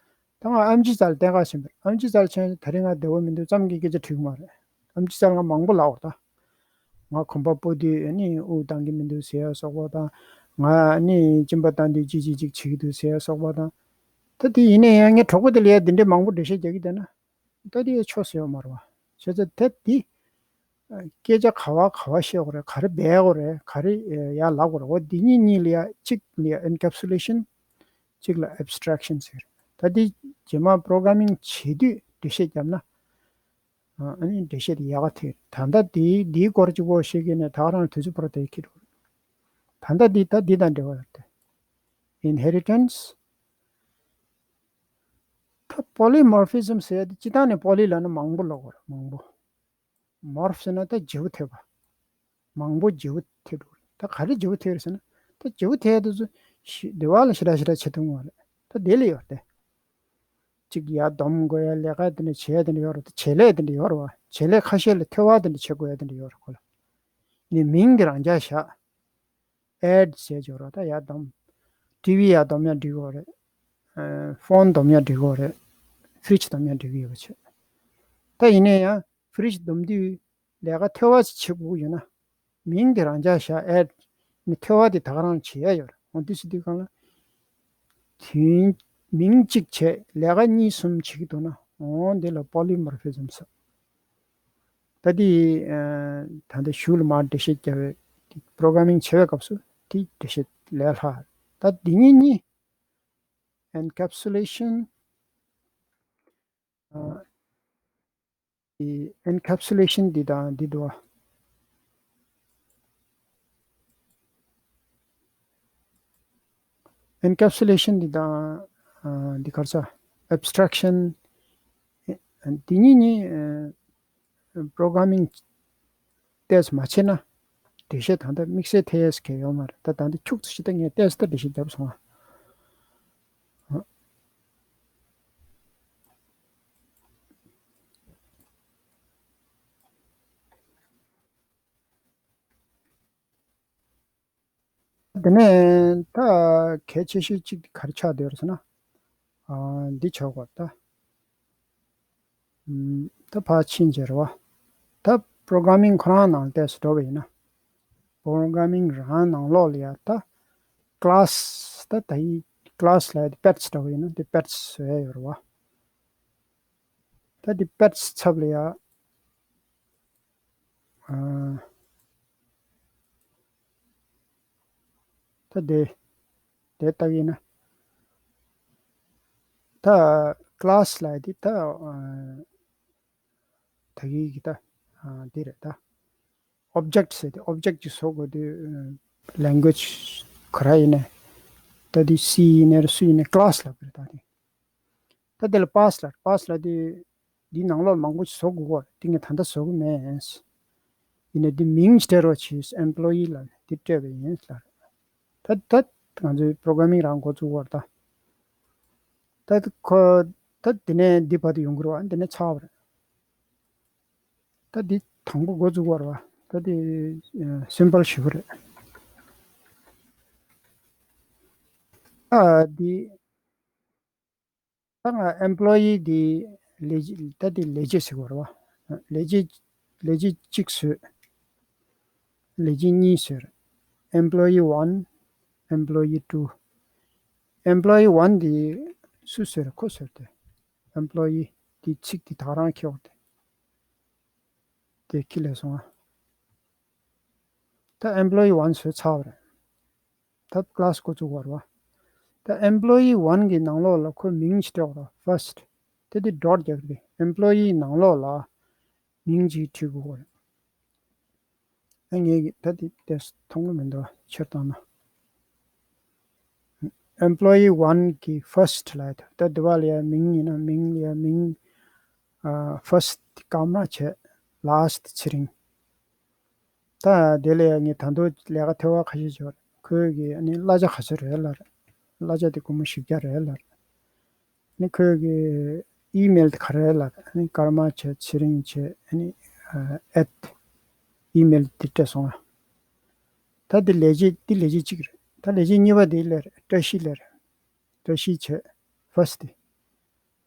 ད་ང་ཨེམ་ཆི་རྩ་ལ་བསྟེན་ག་ཕྱིན་པ་རེད། ཨེམ་ཆི་རྩ་ལ་ཕྱིན། ད་རེས་ང་བདེ་པོ་མི་འདུག་ཙམ་གྱི་སྐད་ཆ་དྲིས་གི་མ་རེད། ཨེམ་ཆི་རྩ་ལ་ང་མང་པོ་ལབ་པ་རེད་ད། ང་གོམ་པ་སྤོ་དུས་ཨ་ནི་དབུགས་གཏོང་གི་མི་འདུག་ཟེར་ཡ་སོགས་པ་དང་། ང་ཨ་ནི་གཅིན་པ་བཏང་དུས་ཅི་ཅི་ཅིག་བྱེད་ཀྱི་འདུག་ཟེར་ཡ་སོགས་པ་དང་། ད་དེ་ཡིན་ན་ཡང་ངའི་གྲོགས་པོ་དེ་ལ་ཡ་འདི་འདྲའི་མང་པོ་འགྲེལ་བཤད་རྒྱག་གི་བསྡད་ན། ད་དེ་ཡ་ཆོག་ཟེར་ཡོད་མ་རེད་བ། བྱས་ཙང་ད་དེ། སྐད་ཆ་ག་བ་ག་བ་བཤད་དགོས་རེད། ག་རེ་སྦས་དགོས་རེད། ག་རེ་ཡར་ལབ་དགོས་རེད། འོ་འདི་གཉིས་གཉིས་ལ་ཡ། གཅིག་ལ་ཡ་Encapsulation། གཅིག་ལ་Abstraction་ཟེར། ད་འདི་ རྗེས་མ་པོ་རོ་གྷ་ར་མིང་བྱེད་དུས་འགྲེལ་བཤད་བརྒྱབ་ན། ཨ་ནི་འགྲེལ་བཤད་དེ་ཡག་ག་ཐེབས། ད་ལྟ་དེའི་འདིའི་སྐོར་གཅིག་པོ་བཤད་ཀྱི་ནས་ད་ག་རང་དུས་ཚོད་ཕོར་དེ་ཁྱེར་འགྲོ། ད་ལྟ་འདི་ད་འདི་དང་འབྲེལ་བ་ཡོད་དེ། Inheritance། ད་polymorphism ཟེར་ཡ་དེ་སྤྱི་བཏང་ནས་པོ་ལི་ལབ་ན་མང་པོ་ལབ་དགོས་རེད། མང་པོ། མོར་ཕ་ཟེར་ན་ད་བརྗེ་པོ་ཐེབས་པ། མང་པོ་བརྗེ་པོ་ཐེབས་འགྲོ་རེད། ད་ག་རེ་བརྗེ་པོ་ཐེབས་རེད་ཟེར་ན། ད་བརྗེ་པོ་ཐེབས་དུས་ཚོད་ཞི་སྡེ་བ་ལ་ཞེ་དྲག་ཞེ་དྲག་བྱེད་ཐུབ་ངོ་རེད། ད་དེ་ལས་ཡོད་དེ། གཅིག་ཡར་སྡོམ་དགོས་ཡ་ལས་ཀ་དེ་འདྲ་བྱེད་ཡ་དེ་འདྲ་ཡོད་རེད། ད་བྱེད་ལས་དེ་འདྲ་ཡོད་རེད་བ། བྱེད་ལས་ཁ་ཤས་ལ་ཐེ་བ་དེ་འདྲ་བྱེད་དགོས་ཡ་དེ་འདྲ་ཡོད་རེད་ཁོ་ལ། ནི་མིང་དེ་རང་འཇགས་བཞག add བྱས་འཇོག་རོགས། ད་ཡར་སྡོམ། ཊི་ཝི་ཡར་སྡོམ་ཡང་འགྲིག་གི་རེད། ཕོན་སྡོམ་ཡང་འགྲིག་གི་རེད། ཕི་རིཇ་སྡོམ་ཡང་འགྲིག་གི་ཡོད་པ་བྱས། ད་ཡིན་ན་ཡང་ཕི་རིཇ་སྡོམ་དུས་ལས་ཀ་ཐེ་བ་ཞིག་བྱེད་དགོས་ཡོད་ན། མིང་དེ་རང་འཇགས་བཞག add ནི་ཐེ་བ་དེ་ད་ག་རང་བྱེད་ཡ་ཡོད་རེད། འོ་དེ་སྲིད་དུས་གང་ལ། དུས་མིང་གཅིག་བྱས་ལས་ཀ་གཉིས་གསུམ་བྱེད་ཀྱི་འདུག་ན། འོ་འདི་ལ་polymorphism ཟེར། ད་འདི་ཨ་ད་ལྟ་གཞུག་ལ་མར་འགྲེལ་བཤད་རྒྱབ་པའི་པོ་རོ་གྷ་ར་མིང་བྱེད་པའི་སྐབས་སུ་དེ་འགྲེལ་བཤད་ལས་སླ། ད་འདི་གཉིས་གཉིས། Encapsulation། ཨ་འདི་encapsulation འདི་དང་འདི་འདུག་བ། Encapsulation འདི་དང་ཨ་འདི་ག་རེ་ཟེར། Abstraction འདི་གཉིས་གཉིས་ཨ་པོ་རོ་གྷ་ར་མིང་ཏོག་ཙམ་མ་བྱས་ན། འགྲེལ་བཤད་ད་ལྟ་དམིགས་བསལ་ཐེབས་ཡས་གང་ཡང་ཡོད་མ་རེད། ད་ད་འདི་ཁྱུག་ཙམ་ཞིག་ད་ངས་ཏོག་ཙམ་ད་འགྲེལ་བཤད་བརྒྱབ་སོང་ཨ། དེ་ནས་ད་གལ་ཆེ་ཤོས་གཅིག་དེ་ག་རེ་ཆགས་བསྡད་ཡོད་རེད་ཟེར་ན། ཨ་འདི་ཆགས་དགོས་ད། ཨམ་ད་ཕར་ཕྱིན་བྱས་རེད་བ། ད་པོ་རོ་གྷ་ར་མིང་ཁོ་རང་ནང་ལ་ཏོག་ཙམ་འགྲོ་བ་ཡིན་ན། པོ་རོ་གྷ་ར་མིང་རང་ནང་ལོགས་ལ་ཡ་ད་ཀླ་སི་ད་ད་ཡི་ཀླ་སི་ལ་ཡ་དེ་པེ་ཊི་སི་འདྲ་བོ་ཡིན་ན་དེ་པེ་ཊི་སི་བཟོ་ཡ་ཡོད་རེད་བ། ད་དེ་པེ་ཊི་སི་ཚབ་ལ་ཡ། ཨ་ད་དེ་དེ་ལྟ་གི་ཡིན་ན། ད་ཀླ་སི་ལ་ཡ་དེ་ད་ཨ་ད་གི་གི་ད་ཨ་དེ་རེད་ད། ཨོབ་ཇེག་ཊི་ཟེར་ཏེ། ཨོབ་ཇེག་ཊི་ཅིག་བཟོ་དགོས་དུས། ལེང་གུ་ཨེཇ་ག་རེ་ཡིན་ནའི། ད་དེ་སི་ཡིན་ནའི་རེད། སུ་ཡིན་ནའི་ཀླ་སི་ལབ་ཀྱི་རེད་ད་དེ། ད་དེ་ལ་པ་སི་ལབ། པ་སི་ལབ་དུས་འདིའི་ནང་ལོགས་མང་པོ་ཞིག་བཟོ་དགོས་ཀྱི་ཡོད་རེད། དེ་ངས་ད་ལྟ་བཟོ་གི་མེད། ཡིན་ནའི་འདི་མིང་ཞིག་སྤྲད་རོགས་བྱེད། ཨེམ་པོ་ལོ་ཡི་ལབ་ནས་འདི་སྤྲད་པ་ཡིན་ལབ། ད་ད་ང་ཚོའི་པོ་རོ་གྷ་ར་མིང་རང་འགོ་བཙུགས་པ་རེད་ད། ད་ཁོ་ད་དེ་ནས་འདི་བར་དུ་ཡོང་གི་རེད་བ། དེ་ནས་ཚར་བ་རེད། ད་འདི་དང་པོ་འགོ་བཙུགས་པ་རེད་བ། ད་འདི་སིམ་པལ་ཞེ་པོ་རེད། ད་འདི་ད་ང་ཨེམ་པོ་ལོ་ཡི་འདི་ལས་བྱེད། ད་འདི་ལས་བྱེད་ཟེར་དགོས་རེད་བ། ལས་བྱེད་ལས་བྱེད་གཅིག་བཟོས། ལས་བྱེད་གཉིས་བཟོས་རེད། Employee one, Employee two. Employee one འདི་སུ་བཟོས་རེད། ཁོ་བཟོས་ཏེ། Employee འདི་ཚིག་འདི་ད་རང་ཁྱེར་བ་དེ། དེ་ཁྱི་ལས་སོང་ང་། ད་Employee one བཟོས་ཚར་བ་རེད། ད་ཀླ་སི་འགོ་བཙུགས་པ་རེད་བ། ད་Employee one གི་ནང་ལོགས་ལ་ཁོ་མིང་ཞིག་སྤྲད་དགོས་རེད། First དེ་དེ་ཌོཊ་རྒྱག་གི་རེད། Employee ནང་ལོགས་ལ་མིང་ཅིག་བྲིས་དགོས་རེད། ཨ་ངས་ཀྱི་ད་དེ་དེ་མཐོང་གི་མི་འདུག་ཕྱིར་བཏང་ན། Employee one གི་first ལ་ད་དེ་བ་ལ་ཡ་མིང་ཡིན་ན་མིང་ལ་ཡ་མིང་། ཨ་first ཀརྨ་བྱས། Last ཚེ་རིང་། ད་དེ་ལ་ཡ་ངས་ད་དུང་ལས་ཀ་ཐེ་བ་ཁ་ཤས་བྱས་པ་རེད། ཁོས་ཀྱི་ཨ་ནི་གླ་ཆ་ག་ཚོད་རེད་ལབ་རེད། གླ་ཆ་དེ་སྒོར་མོ་བཞི་བརྒྱ་རེད་ལབ་རེད། ནི་ཁོས་ཀྱི་ཨི་མེལ་དེ་ག་རེ་ལབ་རེད། ནི་ཀརྨ་བྱས། ཚེ་རིང་བྱས། ནི་ཨེཊ་ཨི་མེལ་དེ་སྤྲད་སོང་ང་། ད་དེ་ལས་བྱེད་དེ་ལས་བྱེད་གཅིག་རེད། ད་ལས་བྱེད་གཉིས་པ་དེ་ལས་རེད། བཀྲ་ཤིས་ལས་རེད། བཀྲ་ཤིས་བྱས། First དེ།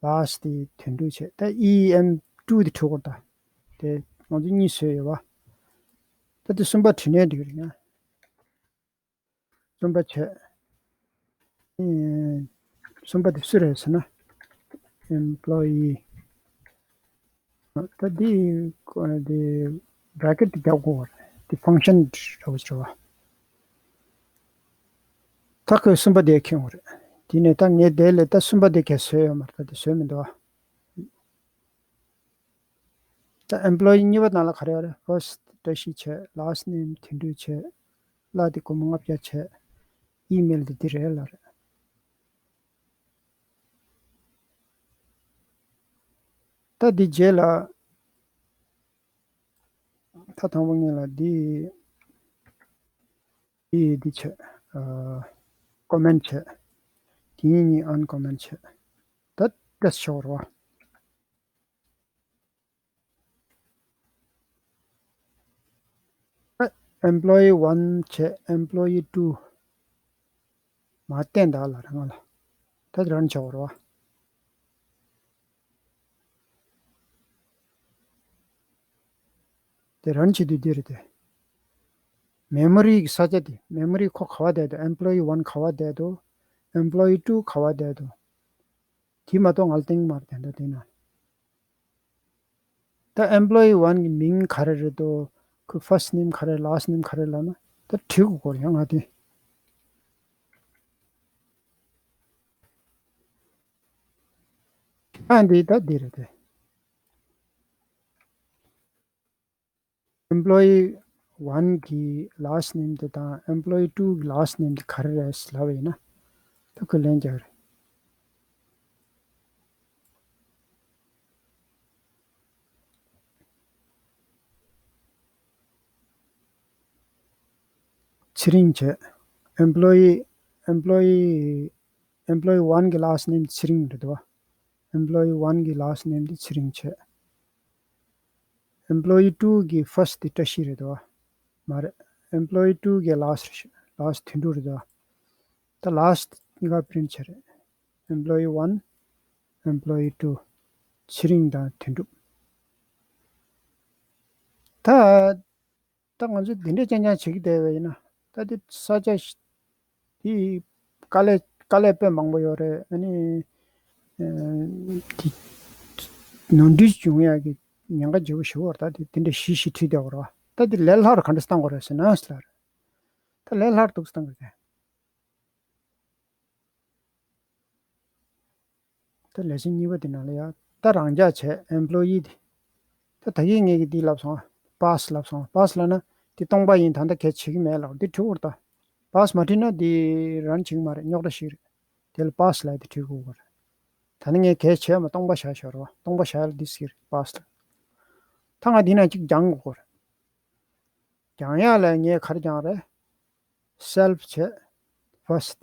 Last དེ་དོན་གྲུབ་བྱས། ད་ཨི་ཨེམ་ཊུ་དེ་འཁྲུག་གོ་ད། དེ་ང་ཚོ་གཉིས་བཟོས་ཡོད་བ། ད་དེ་གསུམ་པ་བྲིས་ནས་འགྲིག་རེད་ཡ། གསུམ་པ་བྱས། ཨེ་གསུམ་པ་དེ་སུ་རེད་ཟེར་ན། Employee ད་འདི་འདི་bracket དེ་རྒྱག་དགོས་རེད། དེ་function འདྲ་བོ་ཞིག་རེད་བ། ད་ཁོས་གསུམ་པ་དེ་ཁྱོན་རེད། དེ་ནས་ད་ངས་དེ་ལས་ད་གསུམ་པ་དེ་གས་བཟོས་ཡོད་མ་རེད། ད་དེ་བཟོས་མི་འདུག་ཨ། ད་employee གཉིས་པ་ནང་ལ་ག་རེ་ཡོད་རེད། first བཀྲ་ཤིས་བྱས། last name དོན་གྲུབ་བྱས། གླ་དེ་སྒོར་མོ་ལྔ་བརྒྱ་བྱས། email དེ་འདི་རེད་ལབ་རེད། ད་འདི་རྗེས་ལ་ད་དང་པོ་ངེད་ལ་འདི་འདི་འདི་བྱས། ཨ། comment བྱས། དེ་གཉིས་གཉིས་uncomment བྱས། ད་ཏེས་ཤོར་བ། employee one བྱས། employee two མར་བསྟན་ད་ལ་རང་ལ་ད་run བྱ་བར་བ། དེ་run བྱེད་དུས་འདི་རེད་དེ། memory གི་ས་ཆ་དེ། memory ཁོ་ག་བ་བསྡད་འདུག employee one ག་བ་བསྡད་འདུག employee two ག་བ་བསྡད་འདུག་དེ་མ་གཏོགས་ང་ལ་སྟོན་གྱི་མ་རེད། དེ་འདྲ་དེ་ན། ད་employee one གི་མིང་ག་རེ་རེད་འདུག་ཁོའི་first name ག་རེ། last name ག་རེ་ལབ་ན་ད་བྲིས་དགོས་ཀྱི་ཡོད་རེད་ང་དེ། ཨ་འདི་ད་འདི་རེད་དེ། employee one གི་last name དེ་དང་employee two གི་last name དེ་ག་རེ་རེད་ལབ་པ་ཡིན་ན། ད་ཁོས་ལན་རྒྱག་རེད། ཚེ་རིང་བྱས། employee employee employee one གི་last name ཚེ་རིང་རེད་དོ། employee one གི་last name དེ་ཚེ་རིང་བྱས། employee two གི་first དེ་བཀྲ་ཤིས་རེད་དོ། མ་རེད། employee two གི་last last དོན་གྲུབ་རེད་དོ། ད་last གཉིས་ཀ་print བྱས་རེད། employee one employee two ཚེ་རིང་དང་དོན་གྲུབ། ད་ད་ང་ཚོས་འདི་འདྲས་རྐྱང་རྐྱང་བྱེད་ཀྱི་བསྡད་པ་ཡིན་ན། ད་འདི་ས་ཆ་ཞིག་འདི་དཀའ་ལས་དཀའ་ལས་དཔེ་མང་པོ་ཡོད་རེད། ཨ་ནི་ཨ་འདི་ནོར་འཁྲུལ་འབྱུང་ཡག་གི་ཉེན་ཁ་ལྗིད་པོ་ཞེ་པོ་ཡོད་རེད། ད་འདི་འདི་འདྲས་ཞིབ་ཞིབ་བྲིས་བསྡད་པ་རེད་བ། ད་འདི་ལས་སླ་རུ་ག་འདྲས་བཏང་དགོས་རེད་ཟེར་ན་ཟེར་ལ་རེད། ད་ལས་སླ་རུ་འདུག་སེ་བཏང་དགོས་རེད། ད་ལས་ཚན་གཉིས་པ་དེ་ནང་ལ་ཡ། ད་རང་འཇགས་བྱས་employee དེ། ད་ད་གིན་ངས་ཀྱིས་འདི་ལབ་སོང་། pass ལབ་སོང་། pass ལབ་ན་དེ་སྟོང་པ་ཡིན། ད་ལྟ་གས་བྱེད་ཀྱི་མེད་ལབ། འདི་འབྲི་དགོས་རེད་ད། pass མ་བྲིས་ན་འདི་run བྱེད་ཀྱི་མ་རེད། རྙོག་དྲ་ཞིག་རེད། དེ་ལ་pass ལབ་དེ་འབྲི་དགོས་ཀྱི་རེད། ད་ནི་ངས་གས་བྱས་མ་སྟོང་པ་བཞག་ཤོར་བ། སྟོང་པ་བཞག་ཡ་ལ་འདི་ཟེར་གྱི་རེད། pass ལབ། ད་ང་འདི་ན་གཅིག་སྦྱང་དགོས་ཀྱི་རེད། སྦྱང་ཡ་ལ་ངས་ག་རེ་སྦྱང་རེད། self བྱས། first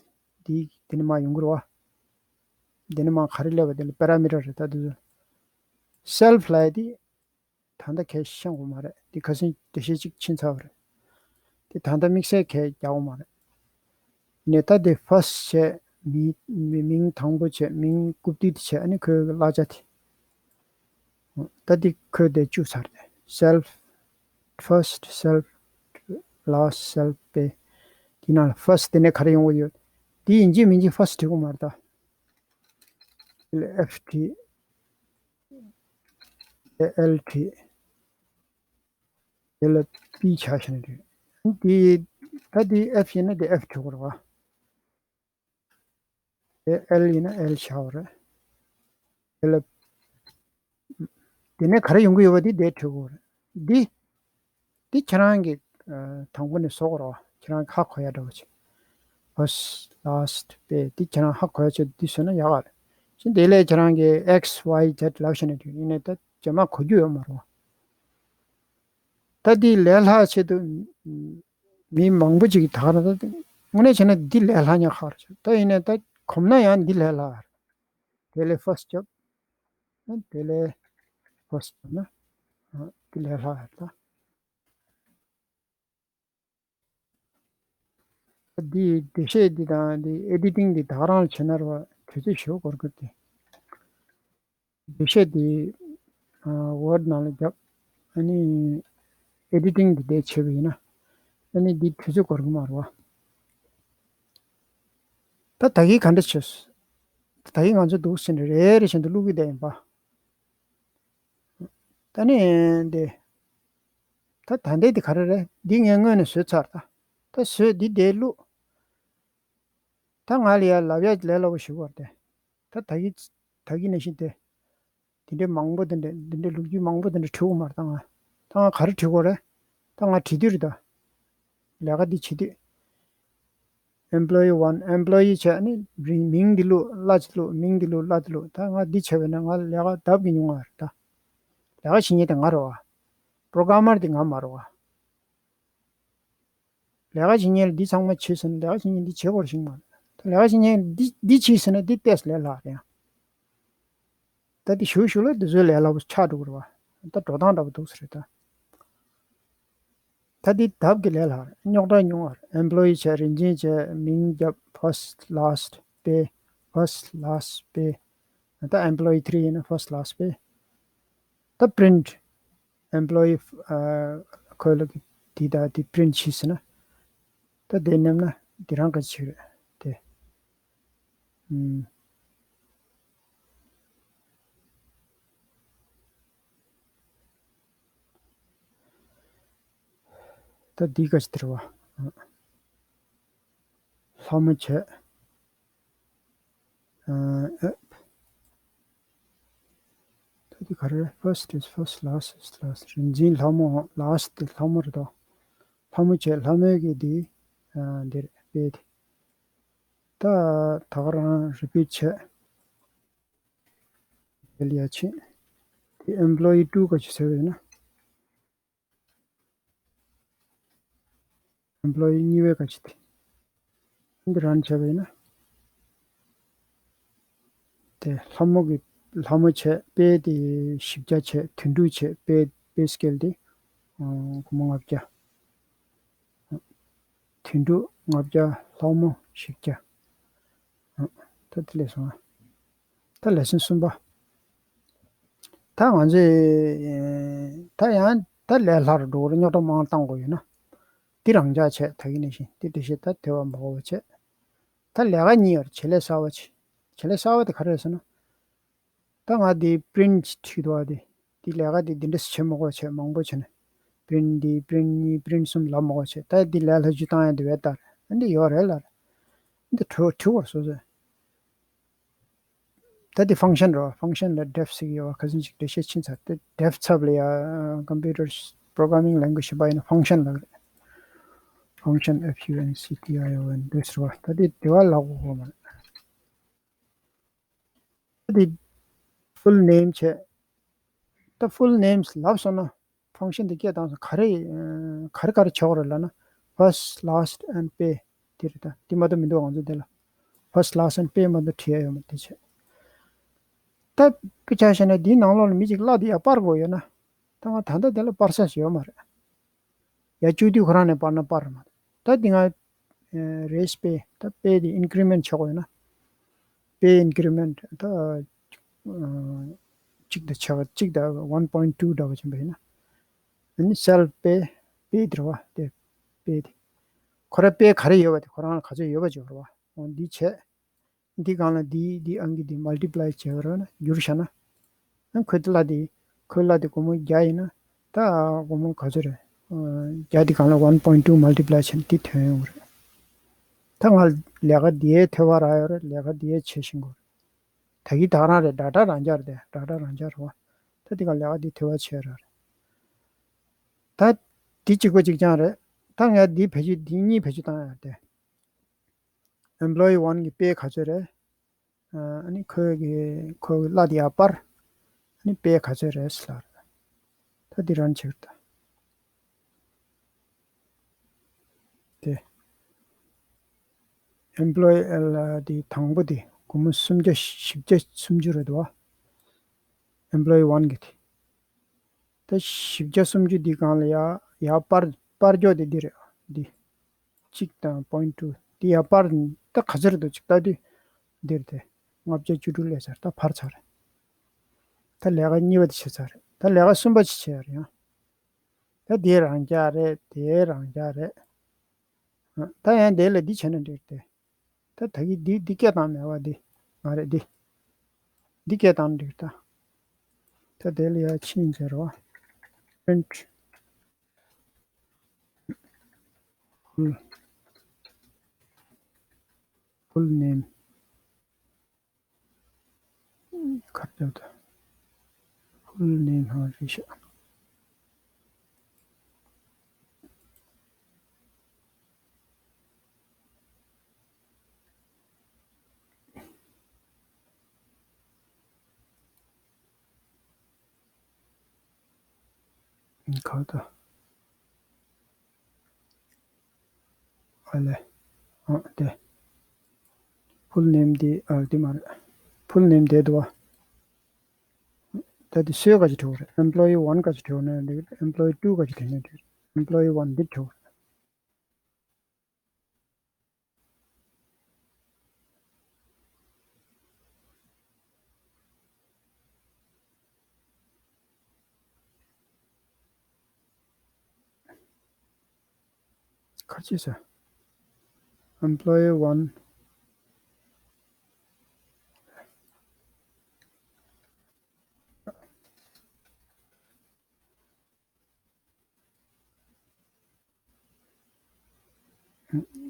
འདི་འདི་ནས་མར་ཡོང་གི་རེད་བ། འདི་ནས་མར་ག་རེ་སླེབས་པ། འདི་ལ་parameter རེད། ད་འདི་ཚོ་self ལབ་ཡ་འདི་ད་ལྟ་གས་ཤེས་དགོས་མ་རེད། འདི་ཁ་སང་འགྲེལ་བཤད་ཅིག་ཕྱིན་ཚར་བ་རེད། འདི་ད་ལྟ་དམིགས་བསལ་གས་རྒྱག་དགོས་མ་རེད། ནས་ད་དེ་first བྱས། མི་མི་མིང་དང་པོ་བྱས། མིང་རྐུབ་སྟེགས་དེ་བྱས། ཨ་ནི་ཁོའི་གླ་ཆ་དེ། ད་འདི་ཁོས་དེ་བཅུག་ཚར་ཏེ། self first self last self pay དེ་ནང་ལ་first དེ་ནས་ག་རེ་ཡོང་གི་ཡོད། དེ་ཡིན་གཅིག་མིན་གཅིག་first བྲིས་དགོས་མ་རེད་ད། དེ་ལ་F བྲིས། དེ་L བྲིས། དེ་ལ་P བྱས་བཞག་ན་འགྲིག་དེ་ད་དེ་F ཡིན་ན་དེ་F བྲིས་དགོས་རེད་བ། དེ་L ཡིན་ན་L བྱ་བ་རེད། དེ་ལ་དེ་ནས་ག་རེ་ཡོང་གི་ཡོད་པ་དེ་དེ་འབྲི་དགོས་རེད། འདི་འདི་ཁྱེད་རང་གི་ཨ་དང་པོ་ནས་བཟོ་དགོས་རེད་བ། ཁྱེད་རང་གི་ཧ་གོ་ཡ་འདྲ་བོ་ཅིག first last pay འདི་ཁྱེད་རང་ཧ་གོ་ཡ་ཆེད་འདི་བཟོས་ན་ཡག་ག་རེད། ཅི་འདི་ལས་ཁྱེད་རང་གི་X Y Z ལབ་བཞག་ན་འགྲིག་ཡིན་ནའི་ད་རྗེས་མ་གོ་རྒྱུ་ཡོད་མ་རེད་བ། ད་འདི་ལས་སླ་ཆེད་དུ་མི་མང་པོ་ཅིག་གིས་ད་ག་རང་ད་དངོས་གནས་བྱས་ན་འདི་ལས་སླ་ཉག་ཁག་རེད། ད་ཡིན་ནའི་ད་གོམས་ན་ཡང་འདི་ལས་སླ་རེད། དེ་ལས་first བརྒྱབ། དེ་ལས་first བརྒྱབ་ན་འདི་ལས་སླ་རེད་ད། འདི་འགྲེལ་བཤད་འདི་དང་འདི་editing འདི་ད་ག་རང་བྱེད་ན་རེད་བ། དུས་ཚོད་ཞེ་པོ་འགོར་གི་རེད་དེ། འགྲེལ་བཤད་འདི་ཨ་Word ནང་ལ་བརྒྱབ། ཨ་ནི་editing འདི་འདྲ་བྱས་པ་ཡིན་ན་ཨ་ནི་འདི་དུས་ཚོད་འགོར་གི་མ་རེད་བ། ད་ད་གིན་ག་འདྲ་བྱས། ད་གིན་ང་ཚོ་འདུག་སེ་རེ་རེ་བཞིན་དུ་བླུག་གི་བསྡད་ཡིན་པ། ད་ནི་འདི་ད་ད་འདི་འདི་ག་རེ་རེད། འདི་ངས་སྔོན་ནས་བཟོས་ཚར། ད་ད་བཟོས་འདི་འདི་བླུག་ད་ང་ལ་ཡ་ལབ་ཡ་ལས་སླ་པོ་ཞིག་བར་ཏེ། ད་ད་གི་ད་གི་ནང་བཞིན་ཏེ། དེ་འདྲའི་མང་པོ་དེ་འདྲ་དེ་འདྲའི་ལོ་རྒྱུས་མང་པོ་དེ་འདྲ་བྲིས་ཡོད་མ་རེད་ད་ང་། ད་ང་ག་རེ་བྲིས་དགོས་རེད། ད་ང་བྲིས་དུས་རེད་ད། ལས་ཀ་འདི་བྱེད་དུས། employee one employee བྱས་ནི་རིང་མིང་འདི་བླུགས་གླ་ཅིག་བླུགས་མིང་འདི་བླུགས་གླ་འདི་བླུགས། ད་ང་འདི་བྱས་པས་ན་ང་ལས་ཀ་ལྡབ་ཀྱིས་ཉུང་བ་རེད་ད། ལས་ཀ་བྱེད་མཁན་དེ་ང་རེད་བ། པྲོ་གྷ་ར་མར་དེ་ང་མ་རེད་བ། ལས་ཀ་བྱེད་མཁན་ལ་འདི་ཚང་མ་བྱེད་ཟེར་ན་ལས་ཀ་བྱེད་མཁན་འདི་བྱེད་དགོས་རེད་ཤིག་མ་རེད། ད་ལས་ཀ་བྱེད་མཁན་འདི་འདི་བྱེད་ཟེར་ན་འདི་ཏོག་ཙམ་ལས་སླ་རེད་ཡང་། ད་འདི་ཞུ་ཞུ་ལ་འདི་ཚོའི་ལས་སླ་པོ་ཆགས་འགྲོ་གི་རེད་བ། ད་འགྲོ་སྟངས་འདྲ་པོ་འདུག་ཟེར་རེད་ད། ད་འདི་ལྡབ་ཀྱིས་ལས་སླ་རེད། རྙོག་དྲ་ཉུང་བ་རེད། employee བྱས་རིན་ཆེན་བྱས་མིང་བརྒྱབ་first last pay first last pay། ད་employee three ཡིན་ན་first last pay། ད་print employee ཨ་ཁོ་ལ་གི་དེ་ད་དེ་print བྱས་ཟིན་ན། ད་དེ་མནན་ན་དེ་རང་ག་ཅིག་རེད་དེ། ཨུམ། ད་འདི་ག་ཅིག་དེ་རེད་བ། ལྷ་མོ་བྱས། ཨ། ད་འདི་ག་རེ་རེད། first is first last is last རིན་ཆེན་ལྷ་མོ། last དེ་ལྷ་མོ་རེད་དོ། ལྷ་མོ་བྱས་ལྷ་མོའི་གི་འདི། ཨ། འདི་རེད་པས་དེ། ད་ད་ག་རང་repeat བྱས། དེ་ལ་ཡ་ཕྱིན། དེ་employee two ག་ཅིག་ཟེར་བས་ན། employee གཉིས་པའི་ག་ཅིག་དེ། འདི་run བྱས་པས་ན། དེ་ལྷ་མོ་གི་ལྷ་མོ་བྱས་པས་དེ་བཞི་བརྒྱ་བྱས། དོན་གྲུབ་བྱས་པས་པས་scale དེ། ཨ། སྒོར་མོ་ལྔ་བརྒྱ། དོན་གྲུབ་ལྔ་བརྒྱ། ལྷ་མོ་བཞི་བརྒྱ། ཨ། ད་དེ་ལས་སོང་ཨ། ད་ལེ་སོན་གསུམ་པ། ད་ང་ཚོས་ད་ཡང་ད་ལས་སླ་རུ་འགྲོ་གི་རེད། རྙོག་དྲ་མང་བཏང་དགོས་ཡོད་ན། འདི་རང་འཇགས་བྱས་ད་གིན་ནང་བཞིན་འདི་འགྲེལ་བཤད་ད་དེ་བ་མ་དགོས་པ་བྱས། ད་ལས་ཀ་གཉིས་ཡོད་རེད། བྱེད་ལས་གསར་པ་བྱེད། བྱེད་ལས་གསར་པ་དེ་ག་རེ་རེད་ཟེར་ན། ད་ང་འདི་print བྲིས་འདུག་བ། དེ་འདི་ལས་ཀ་འདི་འདི་འདྲ་བྱེད་མ་དགོས་བྱས། མང་པོ་བྱས་ནས་print འདི་print གཉིས་print གསུམ་ལབ་མ་དགོས་བྱས། ད་འདི་ལས་སླ་བཅུ་བཏང་ཡ་འདི་བས་ལྟར་འདི་ཡོད་རེད་ལ། འདི་བྲིས་བྲིས་བར་སོ་སོས། ད་འདི་function རེད་བ། function ལ་def ཟེར་གྱི་ཡོད་བ། ཁ་སང་ཅིག་འགྲེལ་བཤད་ཕྱིན་ཚར། དེ་def ཚབ་ལ་ཡ་computer programming language ཞིག་པ་ཡིན་ན་function ལབ་རེད། function F U N C T I O N འདི་ཟེར་བ། ད་འདི་དེ་བ་ལབ་དགོས་མ་རེད། ད་འདི་full name བྱས། ད་full names ལབ་སོང་ན། function དེ་སྐད་བཏང་སོང་། ག་རེ་ག་རེ་ག་རེ་བྱེད་དགོས་རེད་ལབ་ན། first last and pay དེ་རེད་ད། དེ་མ་གཏོགས་མི་འདུག་ང་ཚོ་དེ་ལ། first last and pay མ་གཏོགས་བྲིས་ཡ་ཡོད་མ་རེད། དེ་བྱས། ད་དཔེ་ཆ་བཞག་ན་འདིའི་ནང་ལོགས་ལ་མི་གཅིག་གླ་དེ་ཡར་སྤར་དགོས་ཡོད་ན། ད་ང་ད་ལྟ་དེ་ལ་སྤར་ས་ཞིག་ཡོད་མ་རེད། ཡར་བཅུག་དུས་ཁོ་རང་ནས་སྤར་ན་སྤར་མ་རེད། ད་འདི་ང་raise pay ད་pay དེ་increment བྱེད་དགོས་ཡོད་ན། pay increment ད་གཅིག་དང་ཆ་གཅིག་དང་one point two འདྲ་བ་ཅན་པ་ཡིན་ན། ཨ་ནི་self pay pay དེ་རེད་བ། དེ་pay དེ། ཁོ་རང་pay ག་རེ་ཡོད་པ་དེ་ཁོ་རང་ལ་ག་ཚོད་ཡོད་པ་ཅིག་རེད་བ། འོ་འདི་བྱས། འདི་སྒང་ལ་འདི་འདི་ཨང་ཀི་འདི་multiply བྱས་པ་རེད་ན་བསྒྱུར་བྱས་ན། ཨ་ཁོའི་གླ་དེ་ཁོའི་གླ་དེ་སྒོར་མོ་བརྒྱ་ཡིན་ན། ད་སྒོར་མོ་ག་ཚོད་རེད། བརྒྱ་དེ་སྒང་ལ་one point two multiply བྱས་ན་དེ་ཐོན་ཡོང་གི་རེད། ད་ང་ལས་ཀ་འདི་ཡའི་ཐོས་པ་རག་ཡོད་རེད། ལས་ཀ་འདི་ཡའི་བྱེད་བཞིན་གོ་རེད། ད་གི་ད་རང་རེད། data རང་འཇགས་རེད། data རང་འཇགས་རེད་བ། ད་འདི་ག་ལས་ཀ་འདི་ཐོས་པ་བྱས་ར་རེད། ད་འདི་གཅིག་པ་གཅིག་རྐྱང་རེད། ད་ངས་འདི་བེད་སྤྱོད་འདི་གཉིས་བེད་སྤྱོད་བཏང་ཡ་རེད། employee one གི་pay ག་ཚོད་རེད། ཨ་ནི་ཁོའི་གི་ཁོའི་གི་གླ་དེ་ཡར་སྤར། ཨ་ནི་pay ག་ཚོད་རེད་ཟེར་ལ། ད་འདི་run བྱེད་ཀྱི་རེད་ད། དེ། employee ལ་དེ་དང་པོ་དེ་སྒོར་མོ་སུམ་བརྒྱ་བཞི་བརྒྱ་སུམ་ཅུ་རེད་འདུག་བ། employee one གི་དེ། ད་བཞི་བརྒྱ་སུམ་ཅུ་འདི་སྒང་ལ་ཡ་ཡར་སྤར་སྤར་རྒྱོ་དེ་འདི་རེད་འདི། གཅིག་དང་point two འདི་ཡར་སྤར་ད་ག་ཚོད་རེད་འདུག་ཅིག་ལྟ་དུས། འདིར་དེ་ལྔ་བརྒྱ་བཅུ་དྲུག་སླེབས་ཚར། ད་འཕར་ཚར་རེད། ད་ལས་ཀ་གཉིས་པ་དེ་བྱས་ཚར་རེད། ད་ལས་ཀ་གསུམ་པ་ཅིག་བྱས་ཡ་རེད་ཡང་། ད་དེ་རང་འཇགས་རེད། དེ་རང་འཇགས་རེད། ད་ཡང་དེ་ལ་འདི་བྱས་ན་འགྲིག་སྟེ། ད་ད་གི་འདི་འདི་སྐད་བཏང་མེད་པ་འདི་ང་རེད་འདི། འདི་སྐད་བཏང་འགྲིག་ད། ད་དེ་ལ་ཡ་ཕྱིན་ཟེར་བ། print ཨུམ། full name གར་སྐྱོད་དང་། full name ཧང་རེད་ཤག་ག་ད། ཨ་ལེ། ཨ་དེ། full name དེ་ཨ་དེ་མ་རེད། full name དེ་འདུག་བ། ད་དེ་སུའི་ག་ཅིག་བྲིས་པ་རེད། employee one ག་ཅིག་བྲིས་པ་ན་འགྲིག employee two ག་ཅིག་བྲིས་ན་འགྲིག employee one འདི་བྲིས་པ་རེད། ག་ཅི་ཟེར། employee one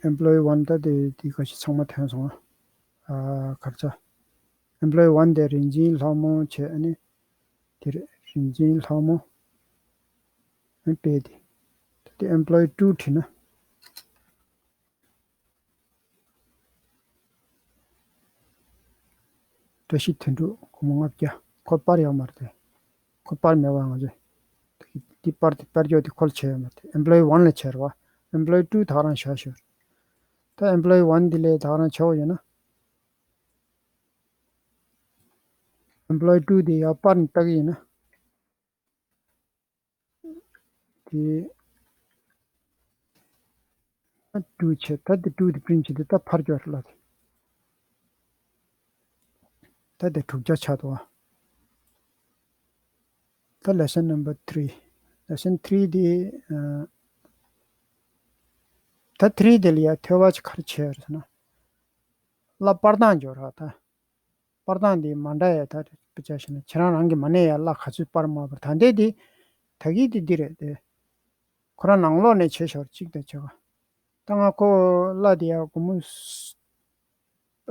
employee one ད་དེ་དེ་ག་ཞིག་ཚང་མ་ཐོན་སོང་ཨ། གར་ཆ། employee one དེ་རིན་ཆེན་ལྷ་མོ་བྱས་ཨ་ནི། དེ་རེད། རིན་ཆེན་ལྷ་མོ། ཨ་དཔེ་དེ། ད་དེ་employee two བྲིས་ན། བཀྲ་ཤིས་དོན་གྲུབ་སྒོར་མོ་ལྔ་བརྒྱ། ཁོ་པར་ཡོད་མ་རེད་དེ། ཁོ་པར་མེད་པ་ང་ཚོས། འདི་པར་འདི་པར་སྐྱོར་འདི་ཁོ་ལ་བྱས་ཡོད་མ་རེད་དེ། employee one ལ་བྱས་རེད་བ། employee two ད་ག་རང་བཞག་ཤོག་ད་employee one འདི་ལས་ད་ག་རང་བྱས་པ་ཡོད་ན། employee two འདི་ཡར་པར་ནས་བལྟ་གི་ཡིན་ན། དེ། ད་two བྱས། ད་དེ་two དེ་print བྱས་ཏེ་ད་ཕར་སྐྱོར་ལ་དེ། ད་དེ་དྲུག་བརྒྱ་ཆགས་འདུག་ཨ། ད་lesson number three. lesson three དེ། ཨ། ད་three དེ་ལ་ཡ་ཐོས་པ་ཅིག་ག་རེ་བྱས་ཡོད་རེད་ཟེར་ན། གླ་པར་སྟངས་སྦྱོར་ར་ད། པར་སྟངས་འདི་མ་འདྲ་ཡ་ད་དཔེ་ཆ་བཞག་ན་ཁྱེད་རང་རང་གི་མ་གནས་ཡ་གླ་ག་ཚོད་པར་མ་པར་ད་ལྟའི་འདི། ད་གི་འདི་འདི་རེད་དེ། ཁོ་རང་ནང་ལོགས་ནས་བྱས་ཤོར་གཅིག་དང་བྱས་པ། ད་ང་ཁོ་གླ་འདི་ཡ་སྒོར་མོ་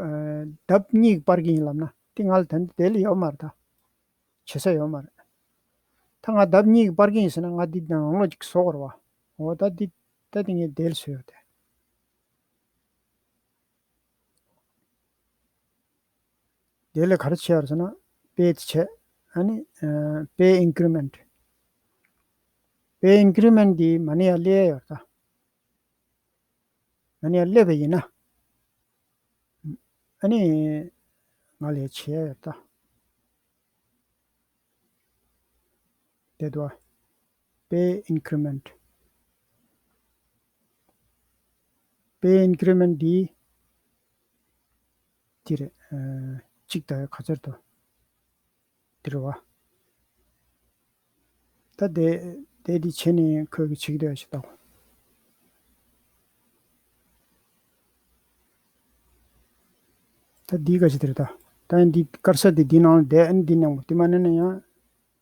ལྡབ་གཉིས་ཀྱི་པར་གྱི་ཡིན་ལབ་ན་དེ་ང་ལ་ད་འདི་དེ་ལ་ཡོད་མ་རེད་ད། བྱེད་ས་ཡོད་མ་རེད། ད་ང་ལྡབ་གཉིས་ཀྱི་པར་གྱི་ཡིན་ཟེར་ན་ང་འདི་ནང་ལོགས་ཅིག་བཟོ་དགོས་རེད་བ། འོ་ད་འདི་ད་འདི་ངས་དེ་ལ་བཟོས་ཡོད་དེ། དེ་ལས་ག་རེ་བྱས་ཡོད་ཟེར་ན། pay དེ་བྱས། ཨ་ནི། pay increment. pay increment འདི་མ་ཎི་ཡར་སླེབས་ཡོད་ད། མ་ཎི་ཡར་སླེབས་པ་ཡིན་ན། ཨ་ནི། ང་ལས་བྱས་ཡོད་ད། དེ་དུ་བ། pay increment. pay increment འདི། དེ་རེད། ཨ། གཅིག་ད་ག་ཚོད་དོ། དེ་རེད་བ། ད་དེ་དེ་འདི་བྱས་ནས་ཁོས་གི་བྱེད་ཀྱི་འདུག་ཞིག་ལྟ། ད་འདི་ག་ཞིག་དེ་རེད་ད། ད་འདི་དཀར་ས་དེ་འདི་ནང་ལ་བསྡད། ཨ་ནི་འདི་ནང་དེ་མ་ནས་ན་ཡང་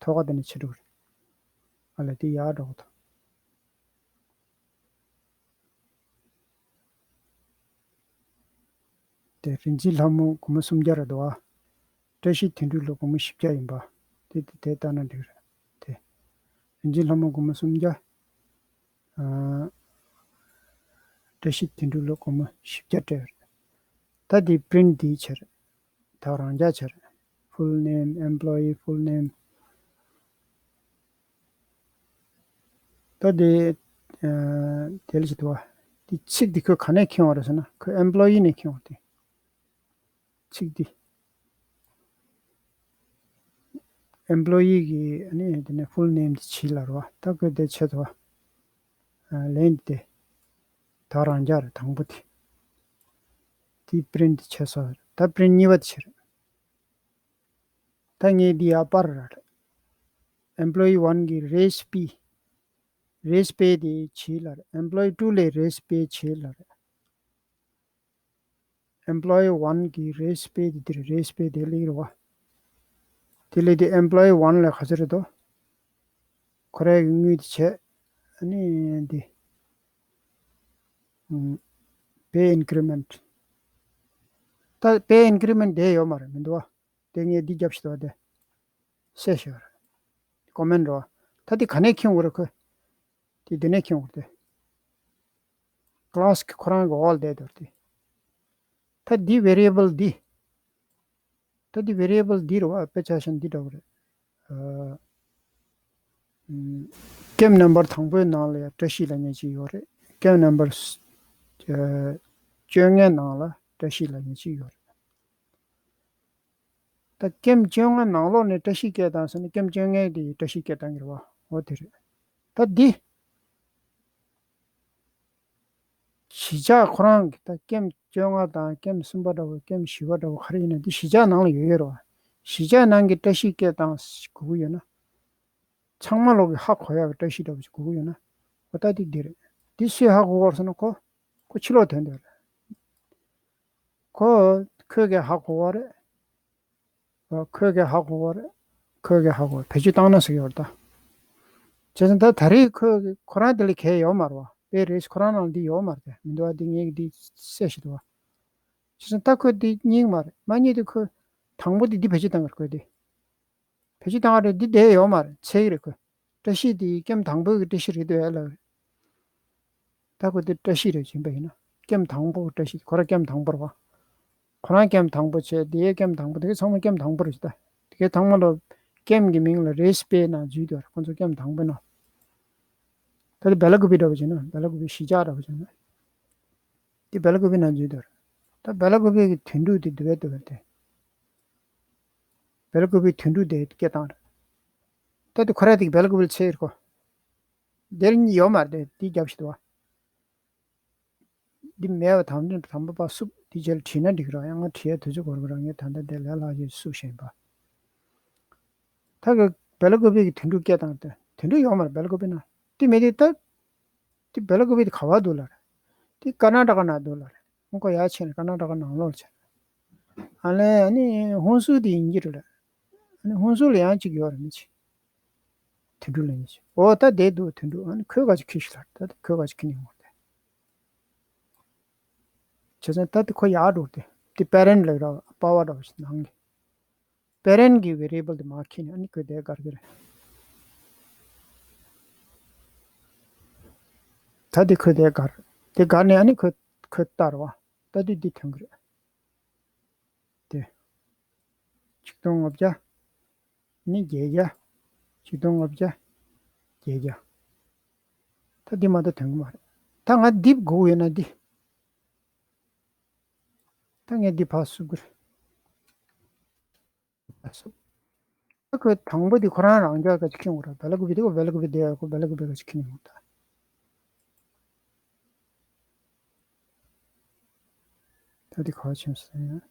ཐོག་ཁ་དེ་ནས་ཆེ་འགྲོ་གི་རེད། ཨ་ལ་དེ་ཡག་འགྲོ་གི་ད། དེ་རིན་ཆེན་ལྷ་མོ་སྒོར་མོ་སུམ་བརྒྱ་རེད་འདུག་ཨ། བཀྲ་ཤིས་དོན་གྲུབ་ལ་སྒོར་མོ་བཞི་བརྒྱ་ཡིན་པ། དེ་དེ་དེ་ལྟ་ན་འགྲིག་རེད་དེ། རིན་ཆེན་ལྷ་མོ་སྒོར་མོ་སུམ་བརྒྱ། ཨ། བཀྲ་ཤིས་དོན་གྲུབ་ལ་སྒོར་མོ་བཞི་བརྒྱ་སྤྲད་རེད། ད་དེ་print དེ་བྱེད་རེད། ད་རང་འཇགས་བྱེད་རེད། full name, employee full name. ད་དེ། ཨ། དེ་ལ་ཅི་ཐུབ་བ། དེ་ཚིག་དེ་ཁོས་ག་ནས་ཁྱེར་བ་རེད་ཟེར་ན་ཁོས་employee ནས་ཁྱེར་བ་དེ། ཚིག་འདི། employee གི་ཨ་ནི་དེ་ནས་full name དེ་བྱིས་ལ་རོ། ད་ཁོས་དེ་བྱེད་ཐུབ་བ། ཨ། ལན་དེ། ད་རང་འཇགས་རེད་དང་པོ་དེ། དེ་print བྱས་སོང་རེད། ད་print གཉིས་པ་དེ་བྱེད་རེད། ད་ངས་འདི་ཡར་པར་ར་རེད། employee one གི་raise pay། raise pay དེ་བྱིས་ལ་རེད། employee two ལས་raise pay བྱིས་ལ་རེད། employee one གི་raise pay དེ་འདིར་raise pay དེ་ལེགས་རེད་བ། དེ་ལས་དེ་employee one ལས་ག་ཚོད་རེད་དོ། ཁོ་རའི་དངུལ་དེ་བྱས། ཨ་ནི་འདི། ཨུམ། pay increment. ད་pay increment དེ་ཡོད་མ་རེད། མི་འདུག་བ། དེ་ངས་འདི་རྒྱབ་ཞིག་འདུག་བ། དེ་སེ་ཤོར་རེད། ཀོ་མེན་འགྲོ་བ། ད་དེ་ག་ནས་ཁྱོན་འོར་ཁོ། དེ་འདི་ནས་ཁྱོན་འོར་དེ། ཀླ་སི་ཁོ་རང་གི་ཨོལ་དེ་དོར་དེ། ད་འདི་variable འདི། ད་འདི་variable འདི་རེད་བ། དཔེ་ཆ་བཞག་འདི་འདྲ་བོ་རེད། ཨ། ཨམ། ཀེམ་ནམ་བར་དང་པོའི་ནང་ལ་ཡང་བཀྲ་ཤིས་ལབ་མཁན་ཅིག་ཡོད་རེད། ཀེམ་ནམ་བར་ཨ། བཅོ་ལྔའི་ནང་ལ་བཀྲ་ཤིས་ལབ་མཁན་ཅིག་ཡོད་རེད། ད་ཀེམ་བཅོ་ལྔ་ནང་ལོགས་ནས་བཀྲ་ཤིས་སྐྱེལ་སྟངས་ཟེར་ན། ཀེམ་བཅོ་ལྔའི་དེ་བཀྲ་ཤིས་སྐྱེལ་སྟངས་ཀྱི་རེད་བ། འོ་དེ་རེད། ད་འདི། གཞིས་ཆགས་ཁོ་རང་གི་ད་ཀེམ་བཅོ་ལྔ་དང་ཀེམ་གསུམ་པ་འདྲ་བོ། ཀེམ་བཞི་པ་འདྲ་བོ་ག་རེ་ཡིན་ན། འདི་གཞིས་ཆགས་ནང་ལ་ཡོད་ཡོད་རེད་བ། གཞིས་ཆགས་ནང་གི་བཀྲ་ཤིས་སྐྱེལ་སྟངས་དགོས་ཀྱི་ཡོད་ན། ཚང་མ་ལོག་གི་ཧ་གོ་ཡག་གི་བཀྲ་ཤིས་འདྲ་བོ་ཞིག་དགོས་ཀྱི་ཡོད་ན། འོ་ད་འདི་འདི་རེད། འདི་སུས་ཧ་གོ་གི་ཡོད་རེད་ཟེར་ན། ཁོ། ཁོ་ཕྱི་ལོགས་ཐོན་བསྡད་རེད། ཁོ། ཁོས་གིས་ཧ་གོ་གི་ཡོད་རེད། ཨ། ཁོས་གིས་ཧ་གོ་གི་ཡོད་རེད། ཁོས་གིས་ཧ་གོ། བེད་སྤྱོད་བཏང་ན་ཟེར་གྱི་ཡོད་རེད་ད། བྱས་ཙང་ད་ད་རེས་ཁོས་ཁོ་རང་དེ་ལ་གལ་ཡོད་མ་རེད་བ། པའི་རེས་ཁོ་རང་ནང་འདི་ཡོད་མ་རེད་དེ། མི་འདུག་བ། འདི་ངས་འདི་གསལ་ཞིག་འདུག་བ། བྱས་ཙང་ད་ཁོས་འདི་རྙེད་མ་རེད། མ་རྙེད་དུས་ཁོས་དང་པོ་འདི་འདི་བེད་སྤྱོད་བཏང་གི་རེད་ཁོས་འདི། བེད་སྤྱོད་བཏང་བ་རེད། འདི་བསྡད་ཡོད་མ་རེད། ཚེག་རེད་ཁོ། བཀྲ་ཤིས་དེ་ཀེམ་དང་པོའི་གི་བཀྲ་ཤིས་རེད་འདུག་ཨེ་ལབ་རེད། ད་ཁོ་དེ་བཀྲ་ཤིས་རེད་བྱིན་པ་ཡིན་ན། ཀེམ་དང་པོ་གི་བཀྲ་ཤིས། ཁོ་རང་ཀེམ་དང་པོ་རེད་བ། ཁོ་རང་ཀེམ་དང་པོ་བྱས། དེའི་ཀེམ་དང་པོ། དེ་གའི་ཚང་མ་ཀེམ་དང་པོ་རེད་ད། དེ་གའི་ཚང་མ་ལོ་ཀེམ་གི་མིང་ལ་རེས་པའི་ནང་འཛུལ་འདུག་ཁོ་ཚོ་ཀེམ་དང་པོའི་ནང་། ད་དེ་བེ་ལ་ཀུ་པི་འདྲ་བོ་བྱས་ན། བེ་ལ་ཀུ་པི་གཞིས་ཆགས་འདྲ་བོ་བྱས་ན། དེ་བེ་ལ་ཀུ་པི་ནང་འཛུལ་འདུག་ད་བེ་ལ་ཀུ་པི་གི་དོན་འགྲུབ་དེ་འདུག་བས་འདུག་བས་དེ། བེ་ལ་ཀུ་པི་དོན་འགྲུབ་དེ་སྐད་བཏང་རེད། ད་དེ་ཁོ་ར་དེ་གི་བེ་ལ་ཀུ་པི་ལ་ཚེག་རེད་ཁོ། དེར་གཉིས་ཡོད་མ་རེད་དེ། དེ་རྒྱབ་ཞིག་འདུག་བ། འདི་མེད་པ་དང་དོན་དམ་པ་པ་སུབ་འདི་རྗེས་ལ་བྲིས་ན་འགྲིག་གི་རེད། ཡང་ང་བྲིས་ཡ་དུས་ཚོད་འགོར་གི་རེད། ངས་ད་ལྟ་འདི་ལས་སླ་ཞིག་སུབ་བཞིན་པ། ད་གི་བེ་ལ་ཀུ་པི་གི་དོན་འགྲུབ་སྐད་བཏང་སྟེ། དོན་འགྲུབ་ཡོད་མ་རེད་བེ་ལ་ཀུ་པི་ན། དེ་མེད་དེ་ད། དེ་བེ་ལ་ཀུ་པི་དེ་ག་བ་འདུག་ལབ་རེད། དེ་ཀར་ནཱ་ཊ་ཀ་ནང་འདུག་ལབ་རེད། ཁོང་ཁོ་ཡར་ཕྱིན་ནས་ཀར་ནཱ་ཊ་ཀ་ནང་ལོགས་ལ་ཕྱིན། ཨ་ལས་ཨ་ནི་ཧུན་སུར་དེ་ཡིན་གྱི་རེད་ལབ། ཨ་ནི་ཧུན་སུར་ལ་ཡང་གཅིག་ཡོད་རེད། མི་གཅིག་དོན་འགྲུབ་ལ་ཡིན་ཞིག་འོ་ད་དེ་འདུག་དོན་འགྲུབ། ཨ་ནི་ཁོས་ག་ཅིག་ཁྱེར་ཤིག་ལབ། ད་དེ་ཁོས་ག་ཅིག་ཁྱེར་ནས་ཡོང་བ་དེ། བྱས་ཙང་ད་དེ་ཁོ་ཡར་འགྲོ་དེ། དེ་པེ་རེན་ལབ་ར་པ་བ་འདྲ་བ་ཞིག་ནང་གི། པེ་རེན་གི་ཝེ་རི་ཨེ་བལ་དེ་མར་ཁྱེར་ནས། ཨ་ནི་ཁོས་དེ་སྒར་གི་རེད། ད་དེ་ཁོས་དེ་སྒར། དེ་སྒར་ནས་ཨ་ནི་ཁོས་ཁོས་ལྟར་བ། ད་དེ་འདི་ཐོན་གི་རེད། དེ། ཆིག་སྟོང་ལྔ་བརྒྱ། ནི་བརྒྱད་བརྒྱ། ཆིག་སྟོང་ལྔ་བརྒྱ། བརྒྱད་བརྒྱ། ད་འདི་མ་གཏོགས་ཐོན་གི་མ་རེད། ད་ང་འདི་དགོས་ཡོད་ན་འདི། ད་ངས་འདི་ཕར་བསུབ་གི་རེད། ད་ཁོས་དང་པོ་འདི་ཁོ་རང་རང་རྐྱ་ག་ཅིག་ཁྱེར་འོང་ར། བེ་ལ་ཀུ་པི་དེ་ཁོ་བེ་ལ་ཀུ་པི་དེ་ཡ་ཁོ་བེ་ལ་ཀུ་པི་ག་ཅིག་ཁྱེར་འོང་ད། ད་འདི་ག་བ་ཕྱིན་སོང་ཡ།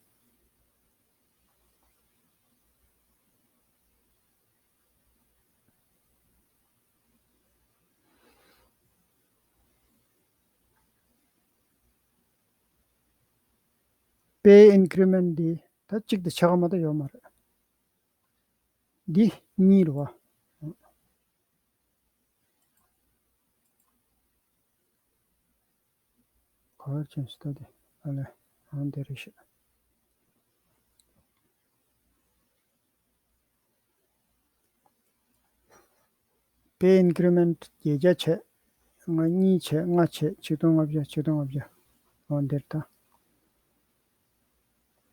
པེ་ཨིན་ཀི་རི་མེན་ཊི་འདི་ད་གཅིག་དང་ཕྱེད་ཀ་མ་གཏོགས་ཡོད་མ་རེད། འདི་གཉིས་རེད་བ། ག་བར་ཅན་སི་ལྟ་དེ། ཨ་ལས། ཨང་དེ་རེད་ཤག་པེ་ཨིན་ཀི་རི་མེན་ཊི་བརྒྱད་བརྒྱ་བྱས། ལྔ་གཉིས་བྱས། ལྔ་བྱས། ཆིག་སྟོང་ལྔ་བརྒྱ། ཆིག་སྟོང་ལྔ་བརྒྱ། ཨང་འདིར་ད།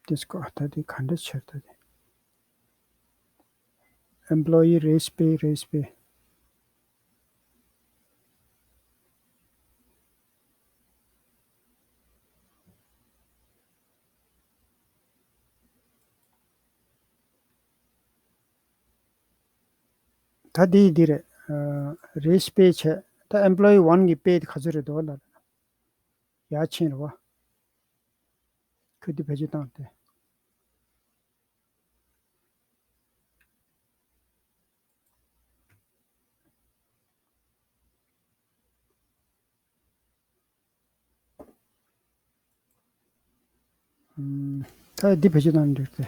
དེ་སྐོར་ད་དེ་ག་འདྲ་ཆེར་ད་དེ། Employee raise pay, raise pay. ད་འདི་འདི་རེད། ཨ། རེས་པེ་བྱས། ད་employee one གི་པེ་དེ་ག་ཚོད་རེད་འདུག་ལབ། ཡར་ཕྱིན་རེད་བ། ཁོས་འདི་བེད་སྤྱོད་བཏང་སྟེ། ཨམ། ད་འདི་བེད་སྤྱོད་བཏང་འགྲིག་སྟེ།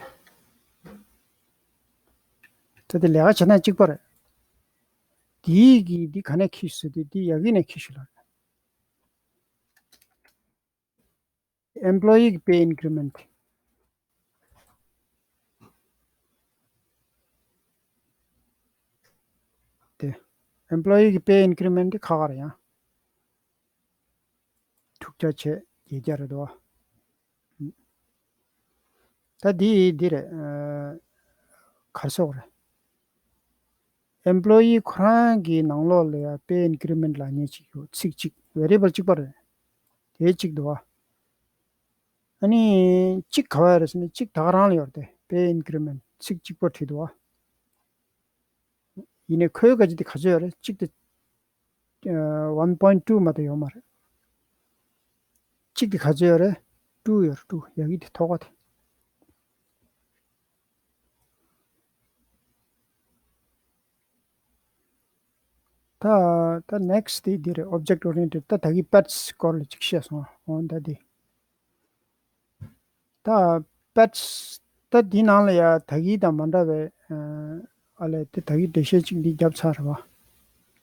ད་འདི་ལས་ཀ་བྱེད་སྟངས་གཅིག་པ་རེད། འདིའི་གི་འདི་ག་ནས་ཁྱེར་ཤོག་ཟེར་དུས། འདི་ཡ་གི་ནས་ཁྱེར་ཤོག་ལབ། Employee གི་pay increment། ཨེམ་པོ་ལོ་ཡི་གི་པེ་ཨིན་ཀི་རི་མེན་ཊི་དེ་ཁག་ཁག་རེད་ཡ། དྲུག་བརྒྱ་བྱས་བརྒྱད་བརྒྱ་རེད་དོ། ད་འདི་འདི་རེད། ཨ། ག་རེ་ཟེར་དགོས་རེད། ཨེམ་པོ་ལོ་ཡི་ཁོ་རང་གི་ནང་ལོགས་ལ་ཡ་པེ་ཨིན་ཀི་རི་མེན་ཊི་ལབ་མཁན་ཅིག་ཡོད། ཚིག་གཅིག་ཝེ་རི་ཡེ་བལ་གཅིག་པ་རེད། དེ་གཅིག་འདུག་བ། ཨ་ནི་གཅིག་ག་བ་རེད་ཟེར་ན་གཅིག་ད་ག་རང་ལ་ཡོད་རེད་དེ། པེ་ཨིན་ཀི་རི་མེན་ཊི་ཚིག་གཅིག་པོ་བྲིས་འདུག་བ། ཡིན་ནའི་ཁོའི་ག་ཅི་དེ་ག་ཚོད་ཡོད་རེད། གཅིག་དེ་ཨ། ཝན་པོ་ཡིན་ཊུ་མ་གཏོགས་ཡོད་མ་རེད། གཅིག་དེ་ག་ཚོད་ཡོད་རེད། ཊུ་ཡོད་རེད། ཊུ། ཡ་གི་དེ་ཐོག་ཁ་དེ། ད་ད་ནེག་སི་ཊི་དེ་འདི་རེད། ཨོབ་ཇེག་ཊི་ཨོ་རི་ཡེན་ཊེཌ། ད་ད་གི་པེ་ཊི་སི་སྐོར་ལ་ཅིག་བཤད་སོང་། འོ་ད་དེ། ད་པེ་ཊི་སི་ད་འདི་ནང་ལ་ཡ་ད་གི་དང་མ་འདྲ་བའི་ཨ་ལས་དེ་ད་གི་འགྲེལ་བཤད་ཅིག་འདི་བརྒྱབ་ཚར་རེད་བ།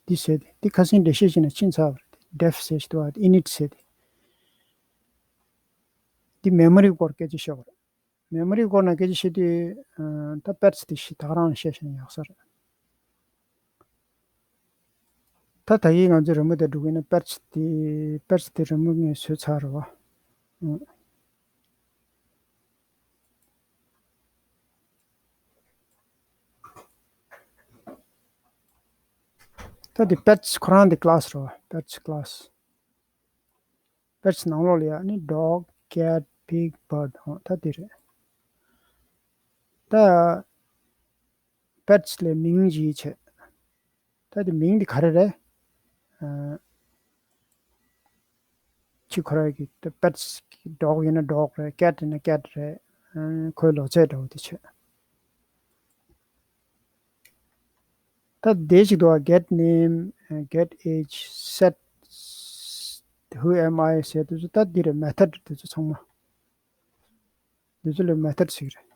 འདི་ཟེར་དེ་འདི་ཁ་སང་འགྲེལ་བཤད་ཅིག་ནང་ཕྱིན་ཚར་བ་རེད། ཌེཕ་ཟེར་ཞིག་འདུག་བ། ཨི་ནིཊ་ཟེར་དེ། འདི་མེ་མོ་རི་སྐོར་སྐད་ཆ་བཤད་པ་རེད། མེ་མོ་རི་སྐོར་ནང་སྐད་ཆ་བཤད་དུས་ཨ་ད་པེ་ཊི་སི་དེ་ཞིག་ད་ག་རང་བཤད་བཞག་ན་ཡག་ས་རེད། ད་ད་ཡིན་ང་ཚོའི་རི་མོ་དེ་འགྲོ་གི་ན་པེ་ཊི་སི་དེ་པེ་ཊི་སི་དེ་རི་མོ་ངས་བཟོས་ཚར་རེད་བ། ཨང་། ད་དེ་པེ་ཊི་སི་ཁོ་རང་དེ་ཀི་ལ་སི་རེད་བ། པེ་ཊི་སི་ཀི་ལ་སི། པེ་ཊི་སི་ནང་ལོགས་ལ་ཡ་ནི་ཌོག་ཀེ་ཊི་པིག་བར་ཌི། ཨང་། ད་དེ་རེད། ད་པེ་ཊི་སི་ལ་མིང་ཅིག་བྱས། ད་དེ་མིང་དེ་ག་རེ་རེད། ཨ། ཁྱི་ཁོ་རང་གི་ད་པེ་ཊི་སི་གི་ཌོག་ཡིན་ན་ཌོག་རེད། ཀེ་ཊི་ཡིན་ན་ཀེ་ཊི་རེད། ཨ། ཁོའི་ལོ་ཚད་འདྲ་བོ་དེ་བྱས། ད་དེ་ཞིག་འདུག་བ། གེཊ་ནེམ། གེཊ་ཨེཇ། སེཊ་ཧུ་ཨེམ་ཨའི་ཟེར་དེ་ཚོ། ད་འདི་རེད། མེ་ཐོཌ་དེ་ཚོ་ཚང་མ། འདི་ཚོ་ལ་མེ་ཐོཌ་ཟེར་གི་རེད།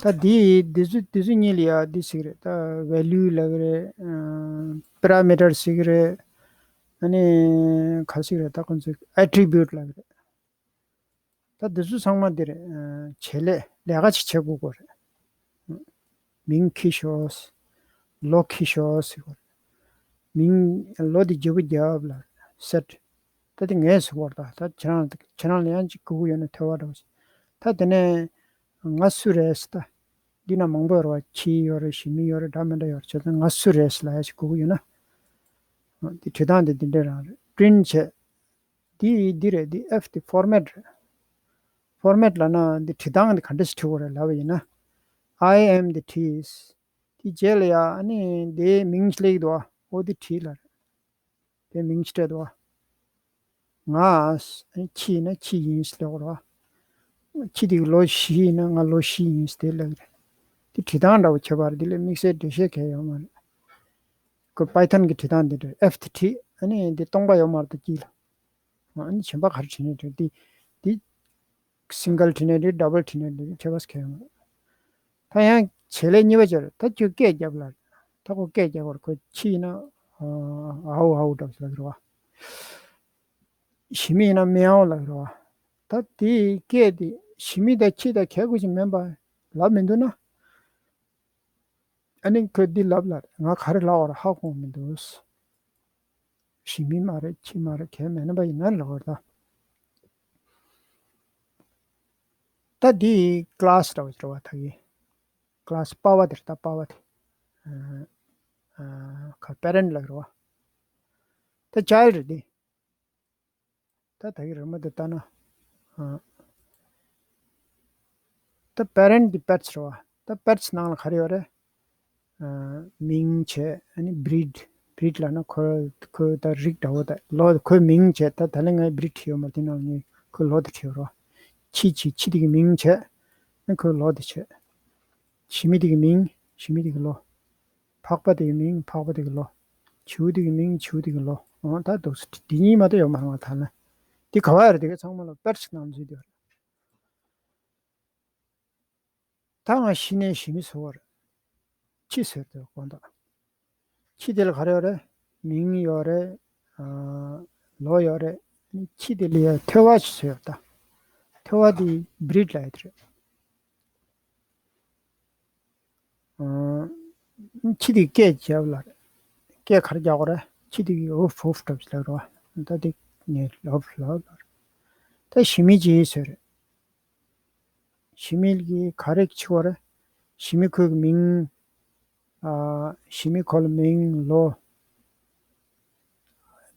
ད་འདི་འདི་ཚོ་འདི་ཚོ་གཉིས་ལ་ཡ་འདི་ཟེར་གི་རེད། ད་ཝེ་ལུ་ལབ་གི་རེད། ཨ། པེ་ར་མི་ཊར་ཟེར་གི་རེད། ཨ་ནི་ག་ཟེར་གི་རེད། ད་ཁོང་ཚོས་ཨེ་ཊི་རི་བིའུ་ཊི་ལབ་གི་རེད། ད་འདི་ཚོ་ཚང་མ་འདིར་ཨ་བྱེད་ལས་ལས་ཀ་ཅིག་བྱེད་དགོས་ཀྱི་རེད། མིང་འཁྱེར་ཤོག། ལོ་འཁྱེར་ཤོག་ཟེར་དགོས་རེད། མིང་ལོ་དེ་བརྗེ་པོ་རྒྱབ་ལ་སེཊ། ད་དེ་ངས་ཟེར་དགོས་རེད། ད་ད་ཁྱེད་རང་ཁྱེད་རང་ལ་ཡང་ཅིག་དགོས་ཀྱི་ཡོད་ན་ཐོས་པ་འདྲ་བོ་ཞིག། ད་དེ་ནས་ང་སུ་རེད་ཟེར། ད་འདི་ན་མང་པོ་ཡོད་རེད་བ། ཁྱི་ཡོད་རེད། ཞི་མི་ཡོད་རེད། འདྲ་མི་འདྲ་ཡོད་རེད། བྱས་ཙང་ང་སུ་རེད་ཟེར་ལབ་ཡ་ཅིག་དགོས་ཀྱི་ཡོད་ན། འདི་བྲིས་སྟངས་དེ་འདི་འདྲ་རང་རེད། པི་རིན་ཊི་བྱས། འདི་འདི་རེད། འདི་ཨེཕ་དེ་ཕོར་མེཊ་རེད། ཕོར་མེཊ་ལབ་ན་འདི་བྲིས་སྟངས་འདི་ག་འདྲ་ཞིག་བྲིས་དགོས་རེད་ལབ་པ་ཡིན་ན། ཨའི་ཨེམ་འདི་བྲིས། དེ་རྗེས་ལ་ཡ་ཨ་ནི་འདིའི་མིང་ཞིག་སླེབས་ཀྱི་འདུག་བ། འོ་འདི་བྲིས་ལབ་རེད། དེ་མིང་ཞིག་སྤྲད་འདུག་བ། ང་ཨ་ནི་ཁྱི་ཡིན་ན་ཁྱི་ཡིན་ཞེས་ལབ་དགོས་རེད་བ། ཁྱི་དེ་གི་ལོ་བཞི་ཡིན་ན་ང་ལོ་བཞི་ཡིན་ཞེས་དེ་ལབ་ཀྱི་རེད། དེ་བྲིས་སྟངས་འདྲ་བོ་ཁྱད་པར། འདི་ལ་དམིགས་བསལ་འགྲེལ་བཤད་གང་ཡང་ཡོད་མ་རེད། ཁོ་པའི་ཐོན་གྱི་བྲིས་སྟངས་འདི་འདྲ། ཨེཕ་དེ་བྲིས། ཨ་ནི་འདི་སྟོང་པ་ཡོད་མ་རེད། ད་དཀྱིལ་ལ། ཨ་ནི་གཞན་པ་ག་རེ་བྲིས་ནའི་འགྲིག་འདི་འདི་སིང་གལ་བྲིས་ནའི་འགྲིག་ཌབ་བལ་བྲིས་ནའི་འགྲིག་ཁྱད་པར་གང་ཡང་མེད། ད་ཡང་བྱེད་ལས་གཉིས་པ་ཅིག་རེད། ད་ཁྱོད་སྐད་རྒྱབ་ལ་རེད། ད་ཁོ་སྐད་རྒྱབ་པར་ཁོ་ཁྱི་ཡིན་ན་ཨའོ་ཨའོ་འདྲ་ཞིག་ལབ་ཀྱི་རེད་བ། ཞི་མི་ཡིན་ན་མེའོ་ལབ་ཀྱི་རེད་བ། ད་དེའི་སྐད་དེ་ཞི་མི་དང་ཁྱི་དང་གལ་དགོས་ཀྱི་མིན་པ་ལབ་མི་འདུག་ན། ཨ་ནི་ཁོས་འདི་ལབ་ལ་ང་ག་རེ་ལབ་པ་རེད་ཧ་གོ་མི་འདུག། ཞི་མི་མ་རེད། ཁྱི་མ་རེད། གལ་མེད་ན་པ་ཡིན་ན་ལབ་པ་རེད་ད། ད་འདི་ཀི་ལ་སི་འདྲ་བོ་ཅིག་རེད་བ། ད་གི་ཀི་ལ་སི་པ་ཕ་དེ་རེད། ད་པ་ཕ་དེ། ཨ་ཨ་ག་པེ་རེན་ཊི་ལབ་ཀྱི་རེད་བ། ད་ཅའི་ལྡི་རེད་འདི། ད་ད་གི་རི་མོ་འདི་ལྟ་ན། ཨ། ད་པེ་རེན་ཊི་འདི་པེ་ཊི་སི་རེད་བ། ད་པེ་ཊི་སི་ནང་ལ་ག་རེ་ཡོད་རེད། ཨ། མིང་བྱས། ཨ་ནི་བི་རིཌ། བི་རིཌ་ལབ་ན་ཁོ་ཁོ་ད་རིགས་འདྲ་བོ། ད་ལོ་ཁོའི་མིང་བྱས། ད་ད་ལན་ངས་བི་རིཌ་བྲིས་ཡོད་མ་རེད། དེ་ནང་ངས་ཁོའི་ལོ་དེ་བྲིས་ཡོད་རེད་བ། ཁྱི་ཁྱི་ཁྱི་དེ་གི་མིང་བྱས། ཨ་ནི་ཁོའི་ལོ་དེ་བྱས། ཞི་མི་དེ་གི་མིང་། ཞི་མི་དེ་གི་ལོ། ཕག་པ་དེ་གི་མིང་། ཕག་པ་དེ་གི་ལོ། བྱིའུ་དེ་གི་མིང་། བྱིའུ་དེ་གི་ལོ། འོ་ད་འདུག་སེ་འདི་གཉིས་མ་གཏོགས་ཡོད་མ་རེད་བ། ད་ལ་འདི་ག་བ་ཡོད་རེད། དེ་ག་ཚང་མ་ལ་པེ་ཊི་སི་ནང་འཛུལ་བསྡད་ཡོད་རེད། ད་ང་ཤི་ནས་ཞི་མི་བཟོ་བ་རེད། ཁྱི་ཟེར་དུས་དགོངས་དག་ཁྱི་དེ་ལ་ག་རེ་ཡོད་རེད། མིང་ཡོད་རེད། ཨ། ལོ་ཡོད་རེད། ཁྱི་དེ་ལ་ཡ་ཐོ་བ་ཞིག་བཟོས་ཡོད་ད། ཐོ་བ་དེ་བི་རིཌ་ལབ་ཡ་དེ་རེད། ཨ། ཁྱི་དེ་སྐད་རྒྱབ་ལ་རེད། སྐད་ག་རེ་རྒྱག་གོ་རེད། ཁྱི་དེ་གིས་ཧུབ་ཧུབ་འགྲོ་བྱེད་ལབ་རོ། ད་དེ་ངས་ལབ་ལབ་ལབ། ད་ཞི་མི་ཅིག་ཟེར་རེད། ཞི་མི་གིས་ག་རེ་བྱེད་གོ་རེད། ཞི་མི་ཁོའི་མིང་། ཨ། ཞི་མི་ཁོ་ལ་མིང་ལོ།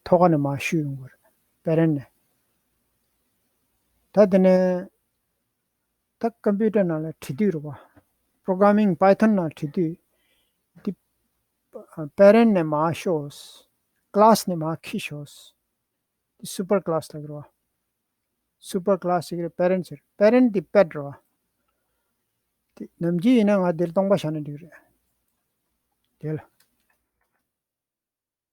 ཐོག་ཁ་ནས་མར་ཞུས་ཡོང་གི་རེད། པེ་རེན་ཊི་ནས། ད་དེ་ནས་ད་ཀམ་པུ་ཊར་ནང་ལ་བྲིས་དུས་རེད་པ། པོ་རོ་གྷ་ར་མིང་པའི་ཐོན་ནང་བྲིས་དུས། འདི་པེ་རེན་ཊི་ནས་མར་ཤོག་ཀི་ལ་སི་ནས་མར་འཁྱེར་ཤོག་འདི་སུ་པར་ཀི་ལ་སི་ལབ་ཀྱི་རེད་པ། སུ་པར་ཀི་ལ་སི་ཟེར་གྱི་རེད། པེ་རེན་ཊི་ཟེར། པེ་རེན་ཊི་འདི་པེ་ཊི་རེད་པ། དེ་ནམ་རྒྱུན་ཡིན་ན་ང་འདིར་སྟོང་པ་བཞག་ན་འགྲིག་རེད། དེ་ལ།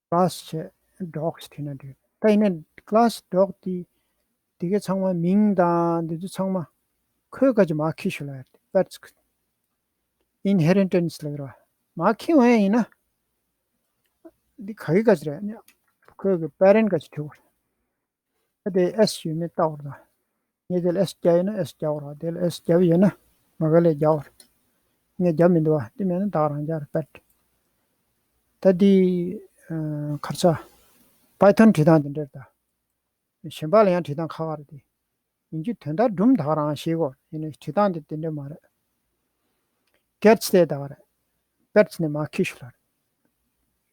ཀི་ལ་སི་བྱས་ཌོག་སི་བྲིས་ན་འགྲིག་ད་ཡིན་ན་ཀི་ལ་སི་ཌོག་དེ་དེ་གའི་ཚང་མ་མིང་དང་འདི་ཚོ་ཚང་མ་ཁོའི་ཁ་ཅིག་མར་འཁྱེར་ཤོག་ལབ་ཡ་རེད། པེ་ཊི་སི། ཨིན་ཧེ་རི་ཊན་སི་ལབ་ཀྱི་རེད་པ། མར་འཁྱེར་འོང་ཡ་ཡིན་ན། འདི་ག་གི་ཁ་ཅིག་རེད། ཁོའི་གི་པེ་རེན་ཊི་ཁ་ཅིག་འཁྱེར་དགོས་རེད། ད་དེ་ཨེ་སི་ཡོད་མེད་བལྟ་དགོས་རེད་ད། ངས་དེ་ལ་ཨེ་སི་རྒྱག་ཡོད་ན་ཨེ་སི་རྒྱག་དགོས་རེད། དེ་ལ་ཨེ་སི་རྒྱབ་ཡོད་ན་མ་ག་ལས་རྒྱག་དགོས་རེད། ངས་རྒྱབ་མི་འདུག་པ། དེ་མེད་ན་བདག་རང་རྒྱག་རེད། པེ་ཊི། ད་དེ་ཨ། ག་རེ་ཟེར། པའི་ཐོན་བྲིས་སྟངས་དེ་འདྲ་རེད་ད། གཞན་པ་ལ་ཡང་བྲིས་སྟངས་ཁག་ཁག་རེད་དེ། ཡིན་རྒྱུ་དོན་དག་སྒྲུང་བདག་རང་ཤེས་དགོས། ཡིན་ནའི་བྲིས་སྟངས་དེ་དེ་འདྲ་མ་རེད། གེ་ཊི་སི་དེ་ད་ག་རེད། པེ་ཊི་སི་ནས་མར་འཁྱེར་ཤོག་ལབ་རེད།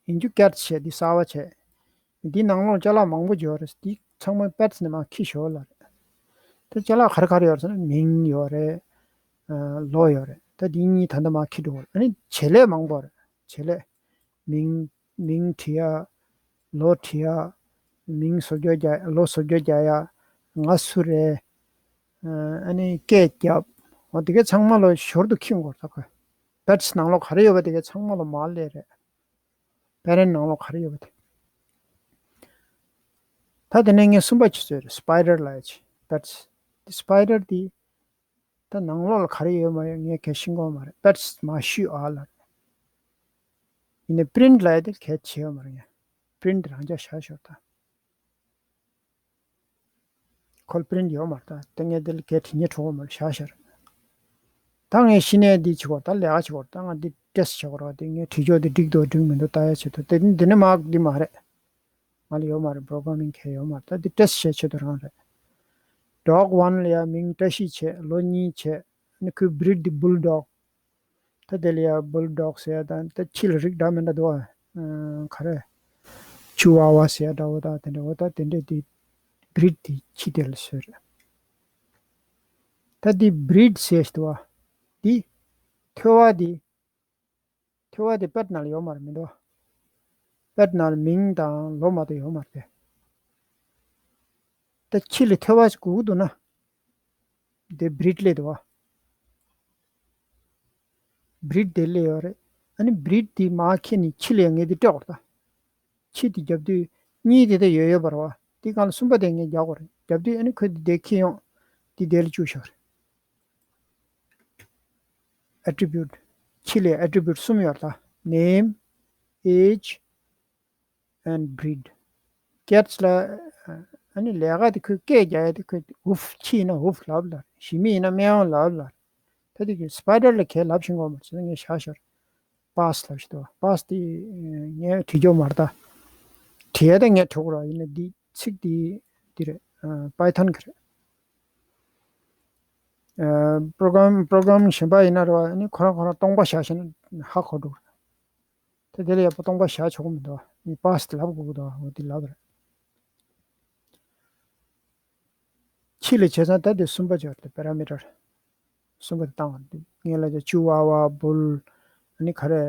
ཡིན་རྒྱུ་གེ་ཊི་སི་བྱས་འདི་གསར་པ་བྱས། འདི་ནང་ལོགས་ཅ་ལག་མང་པོ་ཡོད་རེད། འདི་ཚང་མ་པེ་ཊི་སི་ནས་མར་འཁྱེར་ཤོག་ལབ་རེད། དེ་ཅ་ལག་ག་རེ་ག་རེ་ཡོད་རེད་ཟེར་ན་མིང་ཡོད་རེད། ཨ། ལོ་ཡོད་རེད། ད་འདི་གཉིས་ད་ལྟ་མར་འཁྱེར་འགྲོ་དགོས་རེད། ཨ་ནི་བྱེད་ལས་མང་པོ་རེད། བྱེད་ལས། མིང་། མིང་བྲིས་ཡ། ལོ་བྲིས་ཡ། མིང་བཟོ་བཅོས་རྒྱག་ལོ་བཟོ་བཅོས་རྒྱག་ཡ། ང་སུ་རེད། ཨ་ནི་སྐད་རྒྱབ། འོ་དེ་གའི་ཚང་མ་ལོ་ཞོར་དུ་འཁྱེར་དགོས་རེད་ད་ཁོས། པེ་ཊི་སི་ནང་ལོགས་ག་རེ་ཡོད་པ་དེ་གའི་ཚང་མ་ལོ་མར་སླེབས་རེད། པེ་རེན་ཊི་ནང་ལོགས་ག་རེ་ཡོད་པ་དེ། ད་དེ་ནས་ངས་གསུམ་པ་ཅིག་བཟོས་རེད། སི་པའི་ཌར་ལབ་ཡ་ཅིག་པེ་ཊི་སི། དེ་སི་པའི་ཌར་དེ། ད་ནང་ལོགས་ལ་ག་རེ་ཡོད་མ་ཡོད་ངས་གལ་ཤེས་ཀྱི་མ་རེད། པེ་ཊི་སི་མར་ཞུས་ཨ་ལབ་རེད། ཡིན་ནའི་པི་རིན་ཊི་ལབ་ཡ་དེ་གལ་ཆེ་ཡོད་མ་རེད། ངས་པི་རིན་ཊི་རང་འཇགས་བཞག་ཞོར་ད། ཁོ་ལ་པི་རིན་ཊི་ཡོད་མ་རེད་ད། དེ་ངས་དེ་ལ་གལ་དྲི་ཉེ་གྲོགས་མ་རེད། བཞག་ཞོར། ད་ངས་གཞི་ནས་འདི་བྱེད་དགོས། ད་ལས་ཀ་བྱེད་དགོས། ད་ང་འདི་ཊེ་སི་ཊི་བྱེད་དགོས་རེད་པ། དེ་ངས་བྲིས་ཆོག་དེ་འགྲིག་འདུག་འགྲིག་མི་འདུག་ལྟ་ཡ་ཆེད་དུ། དེ་འདི་ནས་མར་འདི་མ་རེད། ང་ལ་ཡོད་མ་རེད། པོ་རོ་གྷ་ར་མིང་གལ་ཡོད་མ་རེད། ད་འདི་ཊེ་སི་ཊི་བྱེད་ཆེད་དུ་རང་རེད། ཌོག་ཝན་ལ་ཡ་མིང་བཀྲ་ཤིས་བྱས། ལོ་གཉིས་བྱས། ཨ་ནི་ཁོའི་བི་རིཌ་འདི་བུལ་ཌོག་ད་དེ་ལ་ཡ་བུལ་ཌོག་ཟེར་ཡ་དང་། ད་ཁྱི་ལ་རིགས་འདྲ་མི་འདྲ་འདུག་ཨ། ག་རེ། ཆུ་ཝ་ཝ་ཟེར་ཡ་འདྲ་བོ་དང་དེ་འདྲ་བོ། ད་དེ་འདྲ་དེ་བི་རིཌ་དེ་ཁྱི་དེ་ལ་ཟེར། ད་དེ་བི་རིཌ་ཟེར་ཞིག་འདུག་ཨ། དེ་ཐོ་བ་དེ། ཐོ་བ་དེ་པེ་ཊི་ནང་ལ་ཡོད་མ་རེད། མི་འདུག་ཨ། པེ་ཊི་ནང་ལ་མིང་དང་ལོ་མ་གཏོགས་ཡོད་མ་རེད། ད་ཁྱི་ལ་ཐོ་བ་ཞིག་དགོས་ཀྱི་འདུག་ན། དེ་བི་རིཌ་སླེབས་འདུག་པ། བི་རིཌ་དེ་སླེབས་ཡོད་རེད། ཨ་ནི་བི་རིཌ་དེ་མར་འཁྱེར་ནས་ཁྱི་ལ་ཡང་ངས་དེ་སྤྲད་དགོས་རེད་ད། ཁྱི་དེ་རྒྱབ་དུས་གཉིས་དེ་ད་ཡོད་ཡོད་པ་རེད་པ། དེ་སྒང་ལ་གསུམ་པ་དེ་ངས་རྒྱག་དགོས་རེད། རྒྱབ་དུས་ཨ་ནི་ཁོས་དེ་དེ་འཁྱེར་ཡོང་། དེ་དེ་ལ་བཅུག་ཤོག་རེད། ཨེ་ཊི་རི་བིའུ་ཊི། ཁྱི་ལ་ཨེ་ཊི་རི་བིའུ་ཊི་གསུམ་ཡོད་རེད་ད། ནེམ། ཨེཇ། ཨེན་ཌི་བི་རིཌ། ཀེ་ཊི་ལ། ཨ་ནི་ལས་ཀ་དེ་ཁོས་སྐད་རྒྱག་ཡ་དེ་ཁོས་ཧུབ། ཁྱི་ཡིན་ན་ཧུབ་ལབ་ལབ། ཞི་མི་ཡིན་ན་མེའོ་ལབ་ལབ། ད་དེ་གི་སི་པའི་ཌར་ལ་གས་ལབ་ཤེས་ཀྱི་ཡོད་མ་རེད་ཟེར་ན་ངས་བཞག་ཞོར། པཱ་སི་ལབ་ཤེས་འདུག་པཱ་སི་དེ་ངས་བྲིས་རྒྱུ་མ་རེད་ད། བྲིས་ཡ་ད་ངས་བྲིས་དགོས་རེད། ཡིན་ན་འདི་ཚིག་འདི་འདི་རེད། པའི་ཐོན་གི་རེད། པོ་རོ་གྷ་རམ་པོ་རོ་གྷ་རམ་གཞན་པ་ཡིན་ན་རེད་པ། ཨ་ནི་ཁོ་རང་ཁོ་རང་སྟོང་པ་བཞག་ཤེས་ན་ཧ་གོ་འགྲོ་གི་རེད། ད་དེ་ལ་ཡག་པོ་སྟོང་པ་བཞག་ཆོག་གི་མི་འདུག་ཨ་ནི་པཱ་སི་དེ་ལབ་དགོས་ཀྱི་འདུག་འོ་དེ་ལབ་རེད། ཁྱི་ལ་བྱས་ཙང་ད་དེ་གསུམ་པ་ཅིག་ཡོད་རེད། པེ་ར་མི་ཊར་གསུམ་པ་དེ་བཏང་བ་རེད། ངས་ལབ་ཀྱི་ཆུ་ཝ་ཝ། བུལ། ཨ་ནི་ག་རེ།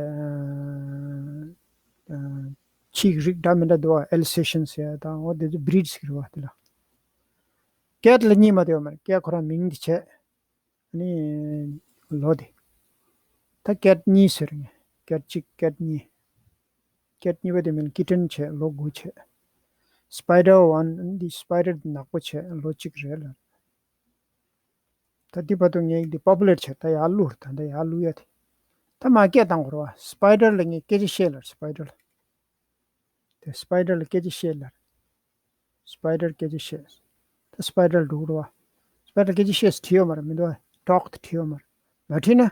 ཨ། ཨ། ཁྱི་རིགས་འདྲ་མི་འདྲ་འདུག་པ། ཨེལ་སེ་ཤན་ཟེར་ཡ་དང་། འོ་དེ་ཚོ་བི་རིཌ་ཟེར་གྱི་རེད་པ་དེ་ལ། ཀེ་ཊི་ལ་གཉིས་མ་གཏོགས་ཡོད་མ་རེད། ཀེ་ཊི་ཁོ་རང་མིང་དེ་བྱས། ཨ་ནི་ལོ་དེ། ད་ཀེ་ཊི་གཉིས་ཟེར་ངས། ཀེ་ཊི་གཅིག་ཀེ་ཊི་གཉིས། ཀེ་ཊི་གཉིས་པ་དེ་མིང་ཀི་ཊན་བྱས། ལོ་དགུ་བྱས། སི་པའི་ཌར་ཝན། འདི་སི་པའི་ཌར་ནག་པོ་བྱས། ལོ་གཅིག་རེད་ལབ། ད་འདི་བར་དུ་ངས་འདི་པོ་པུ་ལེཊ་བྱས། ད་ཡར་བླུགས། ད་ད་ཡར་བླུགས་ཡ་དེ། ད་མར་སྐད་བཏང་དགོས་རེད་པ། སི་པའི་ཌར་ལ་ངས་སྐད་ཆ་བཤད་ལབ། སི་པའི་ཌར་ལ། དེ་སི་པའི་ཌར་ལ་སྐད་ཆ་བཤད་ལབ། སི་པའི་ཌར་སྐད་ཆ་བཤད། ད་སི་པའི་ཌར་འགྲོ་གི་རེད་པ། སི་པའི་ཌར་སྐད་ཆ་བཤད་ཟེར་བྲིས་ཡོད་མ་རེད། མི་འདུག་པ། ཊོག་ཊི་བྲིས་ཡོད་མ་རེད། མ་བྲིས་ན།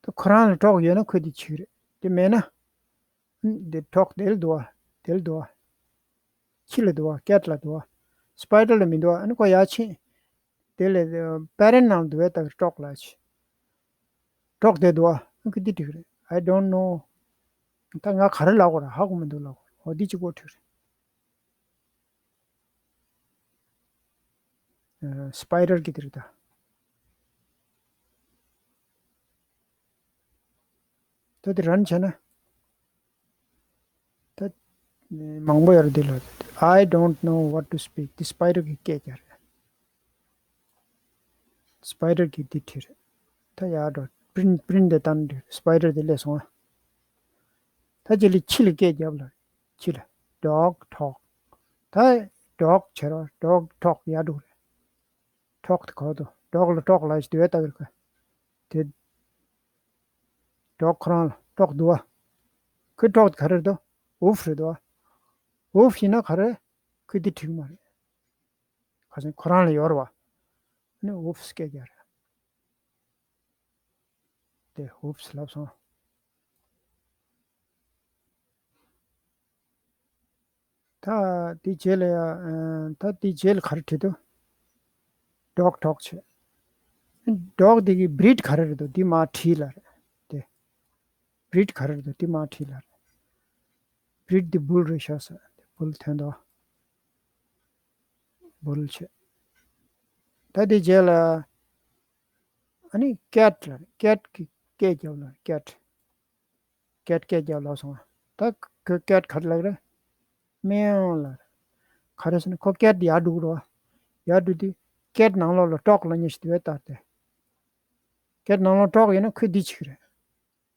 ད་ཁོ་རང་ལ་གྲོགས་ཡོད་ན་ཁོས་འདི་བྱེད་ཀྱི་རེད། དེ་མེད་ན། ཨ་ནི་འདི་གྲོགས་དེ་ལ་འདུག་བ། དེ་ལ་འདུག་བ། ཁྱི་ལ་འདུག་བ། ཀེ་ཊི་ལ་འདུག་བ། སི་པའི་ཌར་ལ་མི་འདུག་བ། ཨ་ནི་ཁོ་ཡར་ཕྱིན། དེ་ལས་པེ་རེན་ཊི་ནང་འདུག་བས། ད་གྲོགས་ལ་ཕྱིན། གྲོགས་དེ་འདུག་བ། ཨ་ཁོས་འདི་འགྲིག་རེད། I don't know. ད་ང་ག་རེ་ལབ་དགོས་རེད། ཧ་གོ་མི་འདུག་ལབ་དགོས། འོ་འདི་གཅིག་པོ་འགྲིག་རེད། ཨ། སི་པའི་ཌར་གྱི་དེ་རེད་ད། ད་དེ་རན་བྱས་ན། ད་མང་པོ་ཡོད་རེད་འདི་ལ། I don't know what to speak. འདི་སི་པའི་ཌར་གྱི་སྐད་རྒྱག་རེད། སི་པའི་ཌར་གྱི་འདི་བྲིས་རེད། ད་ཡར་འགྲོ། པི་རིན་ཊི། པི་རིན་ཊི་དེ་བཏང་འདྲི། སི་པའི་ཌར་དེ་སླེབས་སོང་ཨ། ད་རྗེས་ལ་ཁྱི་ལ་སྐད་རྒྱབ་ལ། ཁྱི་ལ། ཌོག་ཊོག་ད་ཌོག་བྱེད་རོགས། ཌོག་ཊོག་ཡར་འགྲོ་རེད། ཊོག་དེ་གོ་འདུག་ཌོག་ལ་ཊོག་ལབ་ཞིག་དེ་བས་ལྟ་གི་རེད་ཀ། དེ་ཌོག་ཁོ་རང་ལ་ཊོག་འདུག་བ། ཁོའི་ཊོག་དེ་ག་རེ་རེད་འདུག་ཝུབ་རེད་འདུག་བ། ཝུབ་ཡིན་ན་ག་རེ། ཁོས་འདི་འགྲིག་མ་རེད། ཁ་སང་ཁོ་རང་ལ་ཡོད་རེད་བ། ཨ་ནི་ཝུབ་སི་སྐད་རྒྱག་རེད། དེ་ཝུབ་སི་ལབ་སོང་། ད་དེ་རྗེས་ལ་ཡ། ཨ། ད་དེ་རྗེས་ལ་ག་རེ་བྲིས་འདུག་ཌོག་ཊོག་བྱས། ཌོག་དེ་གི་བྷི་རིཌ་ག་རེ་རེད་འདུག་འདི་མར་བྲིས་ལ་རེད་དེ། བྷི་རིཌ་ག་རེ་རེད་འདུག་འདི་མར་བྲིས་ལ་རེད། བྷི་རིཌ་འདི་བུལ་རེད་ཤག་ཟེར། བུལ་ཐོན་འདུག་བུལ་བྱས། ད་དེ་རྗེས་ལ། ཨ་ནི་ཀེ་ཊི་ལ་རེད། ཀེ་ཊི་གི་སྐད་རྒྱབ་ལ་རེད། ཀེ་ཊི། ཀེ་ཊི་སྐད་རྒྱབ་ལབ་སོང་། ད་ཁོས་ཀེ་ཊི་ག་རེ་ལབ་རེད། མེའོ་ལབ་རེད། ག་རེ་ཟེར་ན་ཁོ་ཀེ་ཊི་ཡར་འགྲོ་གི་རེད་བ། ཡར་འགྲོ་དུས་ཀེ་ཊི་ནང་ལོགས་ལ་ཊོག་ལབ་མཁན་ཞིག་འདུག་བས་ལྟ་སྟེ། ཀེ་ཊི་ནང་ལོགས་ཊོག་ཡོད་ན་ཁོས་འདི་བྱེད་ཀྱི་རེད།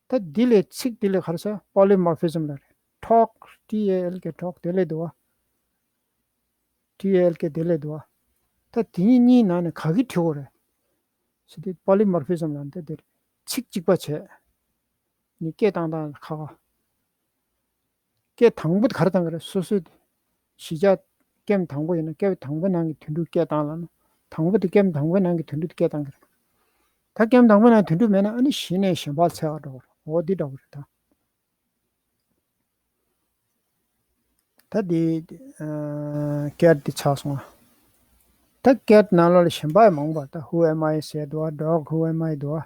ད་འདི་ལས་ཚིག་འདི་ལས་ག་རེ་ཟེར། པོ་ལི་མོར་ཕི་ཛམ་ལབ་རེད། ཊོག་ཊི་ཨེ་ཨེལ་ཀེ་ཊོག་དེ་ལས་འདུག་བ། ཊི་ཨེ་ཨེལ་ཀེ་དེ་ལས་འདུག་བ། ད་དེ་གཉིས་གཉིས་ནང་ནས་ག་གི་བྲིས་དགོས་རེད། ཟེར་དུས་པོ་ལི་མོར་ཕི་ཛམ་ལབ་འདི་འདིར་ཚིག་གཅིག་པ་བྱས། ནི་སྐད་བཏང་སྟངས་ཁག་ཁག་སྐད་དང་པོ་དེ་ག་རེ་བཏང་གི་རེད། སོ་སོའི་གཞིས་ཆགས་ཀེམ་དང་པོ་ཡིན་ན་ཀེམ་དང་པོའི་ནང་གི་དོན་འགྲུབ་སྐད་བཏང་ལབ་ན། དང་པོ་དེ་ཀེམ་དང་པོའི་ནང་གི་དོན་འགྲུབ་དེ་སྐད་བཏང་གི་རེད། ད་ཀེམ་དང་པོའི་ནང་དོན་འགྲུབ་མེད་ན་ཨ་ནི་གཞི་ནས་གཞན་པ་འཚོལ་ག་འགྲོ་གི་རེད། འོ་འདི་འདྲ་བོ་རེད་ད། ད་འདི། ཨ། ཀེ་ཊི་འདི་ཆགས་སོང་ང་། ད་ཀེ་ཊི་ནང་ལོགས་ལ་གཞན་པ་ཡང་མང་པོ། ད་Who am I ཟེར་འདུག་བ། Dog, who am I འདུག་བ།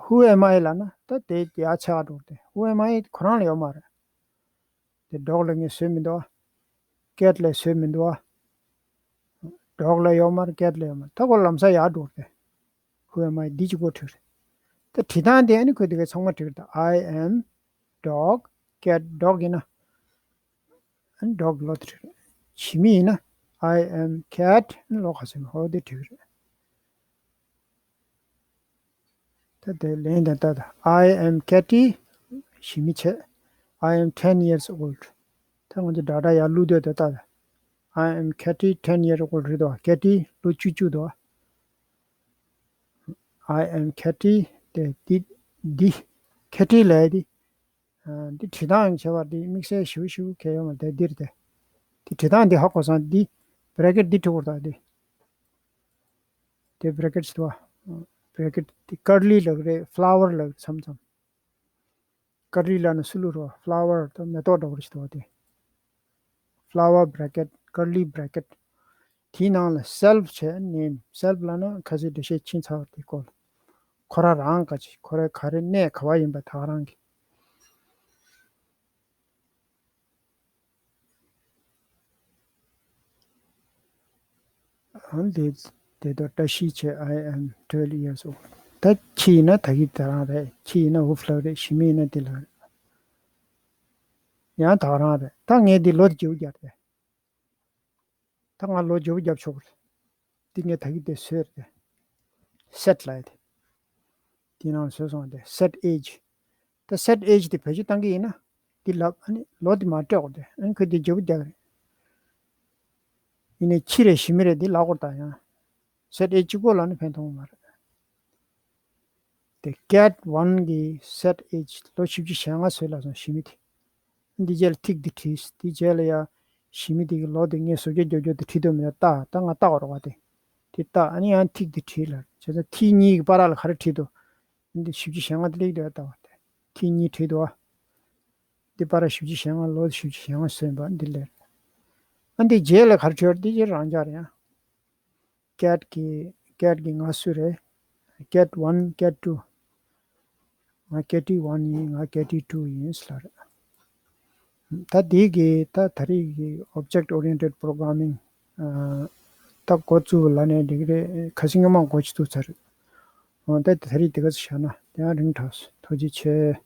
Who am I ལབ་ན་ད་དེ་ཡར་ཆགས་འགྲོ་སྟེ། Who am I ཁོ་རང་ལ་ཡོད་མ་རེད། དེ་ཌོག་ལ་ངས་བཟོས་མི་འདུག་ཨ། ཀེ་ཊི་ལ་བཟོས་མི་འདུག་ཨ། ཌོག་ལ་ཡོད་མ་རེད། ཀེ་ཊི་ལ་ཡོད་མ་རེད། ད་ཁོ་ལམ་སང་ཡར་འགྲོ་སྟེ། Who am I འདི་གཅིག་པོ་བྲིས་རེད། ད་བྲིས་སྟངས་དེ་ཨ་ནི་ཁོས་དེ་གའི་ཚང་མ་བྲིས་རེད། ད་I am dog, cat, dog ཡིན་ན། ཨ་ནི་ཌོག་ལོ་དེ་བྲིས་རེད། ཞི་མི་ཡིན་ན། I am cat ཨ་ནི་ལོ་ག་ཚོད་ཡིན་ཧོ་དེ་བྲིས་རེད། ད་དེ་ལན་དང་ལྟ་ད། I am Katie. ཞི་མི་བྱས། I am ten years old. ད་ང་ཚོ་སྒྲ་སྒྲ་ཡར་བླུགས་སྡོད་དེ་ལྟ་ད། I am Katie, ten year old རེད་དོ། ཀེ་ཊི་ལོ་བཅུ་བཅུ་དོ། I am Katie དེ་འདི་འདི་ཀེ་ཊི་ལབ་ཡ་འདི། ཨ། འདི་བྲིས་སྟངས་བྱས་པ་འདི་དམིགས་བསལ་ཞིབ་ཞིབ་གལ་ཡོད་མ་རེད། འདིར་དེ་འདི་བྲིས་སྟངས་འདི་ཧ་གོ་སོང་། འདི་བྷེ་རེ་ཀེ་ཊི་འདི་འཁྲུག་པར་ད་འདི། དེ་བྷེ་རེ་ཀེ་ཊི་ཞིག་འདུག་བ། བྷེ་རེ་ཀེ་ཊི་དེ་ཀར་ལི་ལབ་རེད། ཕ་ལ་ཝར་ལབ་རེད། མཚམས་མཚམས་ཀར་ལི་ལབ་ན་སུ་ལུ་རོ། ཕ་ལ་ཝར་དང་མེ་ཏོག་འདྲ་བོ་ཞིག་འདུག་བ། དེ་ཕ་ལ་ཝར་བྷེ་རེ་ཀེ་ཊི་ཀར་ལི་བྷེ་རེ་ཀེ་ཊི། དེའི་ནང་ལ་སེལ་ཕི་བྱས། ནེམ་སེལ་ཕི་ལབ་ན་ཁ་སང་འགྲེལ་བཤད་ཕྱིན་ཚར་བ་དེ་སྐོར། ཁོ་རང་རང་ག་ཅི། ཁོ་རང་ག་རེ་གནས་ག་བ་ཡིན་པ་ད་ག་རང་གི། ཨ། དེ་དེ་དོ་བཀྲ་ཤིས་ཆེ། I am twelve years old. ད་ཁྱི་ཡིན་ན་ད་གི་དེ་རང་རེད། ཁྱི་ཡིན་ན་ཝུབ་ལབ་རེད། ཞི་མི་ཡིན་ན་དེ་ལབ་རེད། ཡང་ད་ག་རང་རེད། ད་ངས་འདི་ལོ་དེ་བརྗེ་པོ་རྒྱབ་རེད། ད་ང་ལོ་བརྗེ་པོ་རྒྱབ་ཆོག་གི་རེད། འདི་ངས་ད་གི་དེ་བཟོས་རེད། སེཊ་ལབ་ཡ་དེ། དེ་ནང་བཟོས་སོང་། དེ་སེཊ་ཨེཇ། ད་སེཊ་ཨེཇ་དེ་བེད་སྤྱོད་བཏང་གི་ཡིན་ན། འདི་ལབ། ཨ་ནི་ལོ་དེ་མར་སྤྲད་དགོས་ཏེ། ཨ་ནི་ཁོས་འདི་བརྗེ་པོ་རྒྱག་གི་རེད། ཡིན་ནའི་ཁྱི་རེད་ཞི་མི་རེད་འདི་ལབ་དགོས་རེད། ད་ཡང་སེཊ་ཨེཇ་གཅིག་པོ་ལབ་ན་ཕན་ཐོགས་མ་རེད། དེ་ཀེཊ་ཝན་གྱི་སེཊ་ཨེཇ་ལོ་བཞི་བཅུ་ཞེ་ལྔ་བཟོས་ལབ་སོང་ཞི་མི་དེ། འདི་རྗེས་ལ་ཐིག་འདི་བྲིས། འདི་རྗེས་ལ་ཡ་ཞི་མི་དེ་གི་ལོ་དེ་ངས་བཟོ་བཅོས་རྒྱབ་རྒྱུ་དེ་བྲིས་འདུག་མེད་ལྟ། ད་ང་ལྟ་བར་བ་དེ། དེ་བལྟ། ཨ་ནི་ཡང་ཐིག་དེ་བྲིས་ལ། བྱས་ཙང་ཐིག་གཉིས་ཀྱི་བར་ལ་ག་རེ་བྲིས་འདུག་འདི་བཞི་བཅུ་ཞེ་ལྔ་དེ་ལེགས་འདུག་ལྟ་བ་དེ། ཐིག་གཉིས་བྲིས་འདུག་ཨ། འདི་བར་བཞི་བཅུ་ཞེ་ལྔ་ལོ། བཞི་བཅུ་ཞེ་ལྔ་སོན་པ་འདི་ལས། ཨ་འདི་རྗེས་ལ་ག་རེ་བྲིས་པ་འདི་རྗེས་རང་འཇགས་རེད་ཡ། ཀེཊ་གི་ཀེཊ་གི་ང་སུ་རེད། ཀེཊ་ཝན། ཀེཊ་ཊུ། ང་ཀེཊ་ཝན་ཡིན། ང་ཀེཊ་ཊུ་ཡིན་ཟེར་ལ་རེད། ད་འདི་གི་ད་ད་རེས་ཀྱི་Object Oriented Programming ད་འགོ་བཙུགས་ལ་ནས་འགྲིག་རེད། ཁ་སང་སྔོན་མ་འགོ་ཅིག་བཙུགས་ཚར་རེད། འོ་ད་ད་རེས་འདི་ག་ཚོད་བཞག་ན་དེ་ཡང་རིང་དྲགས་སོང་། ཐུགས་རྗེ་ཆེ།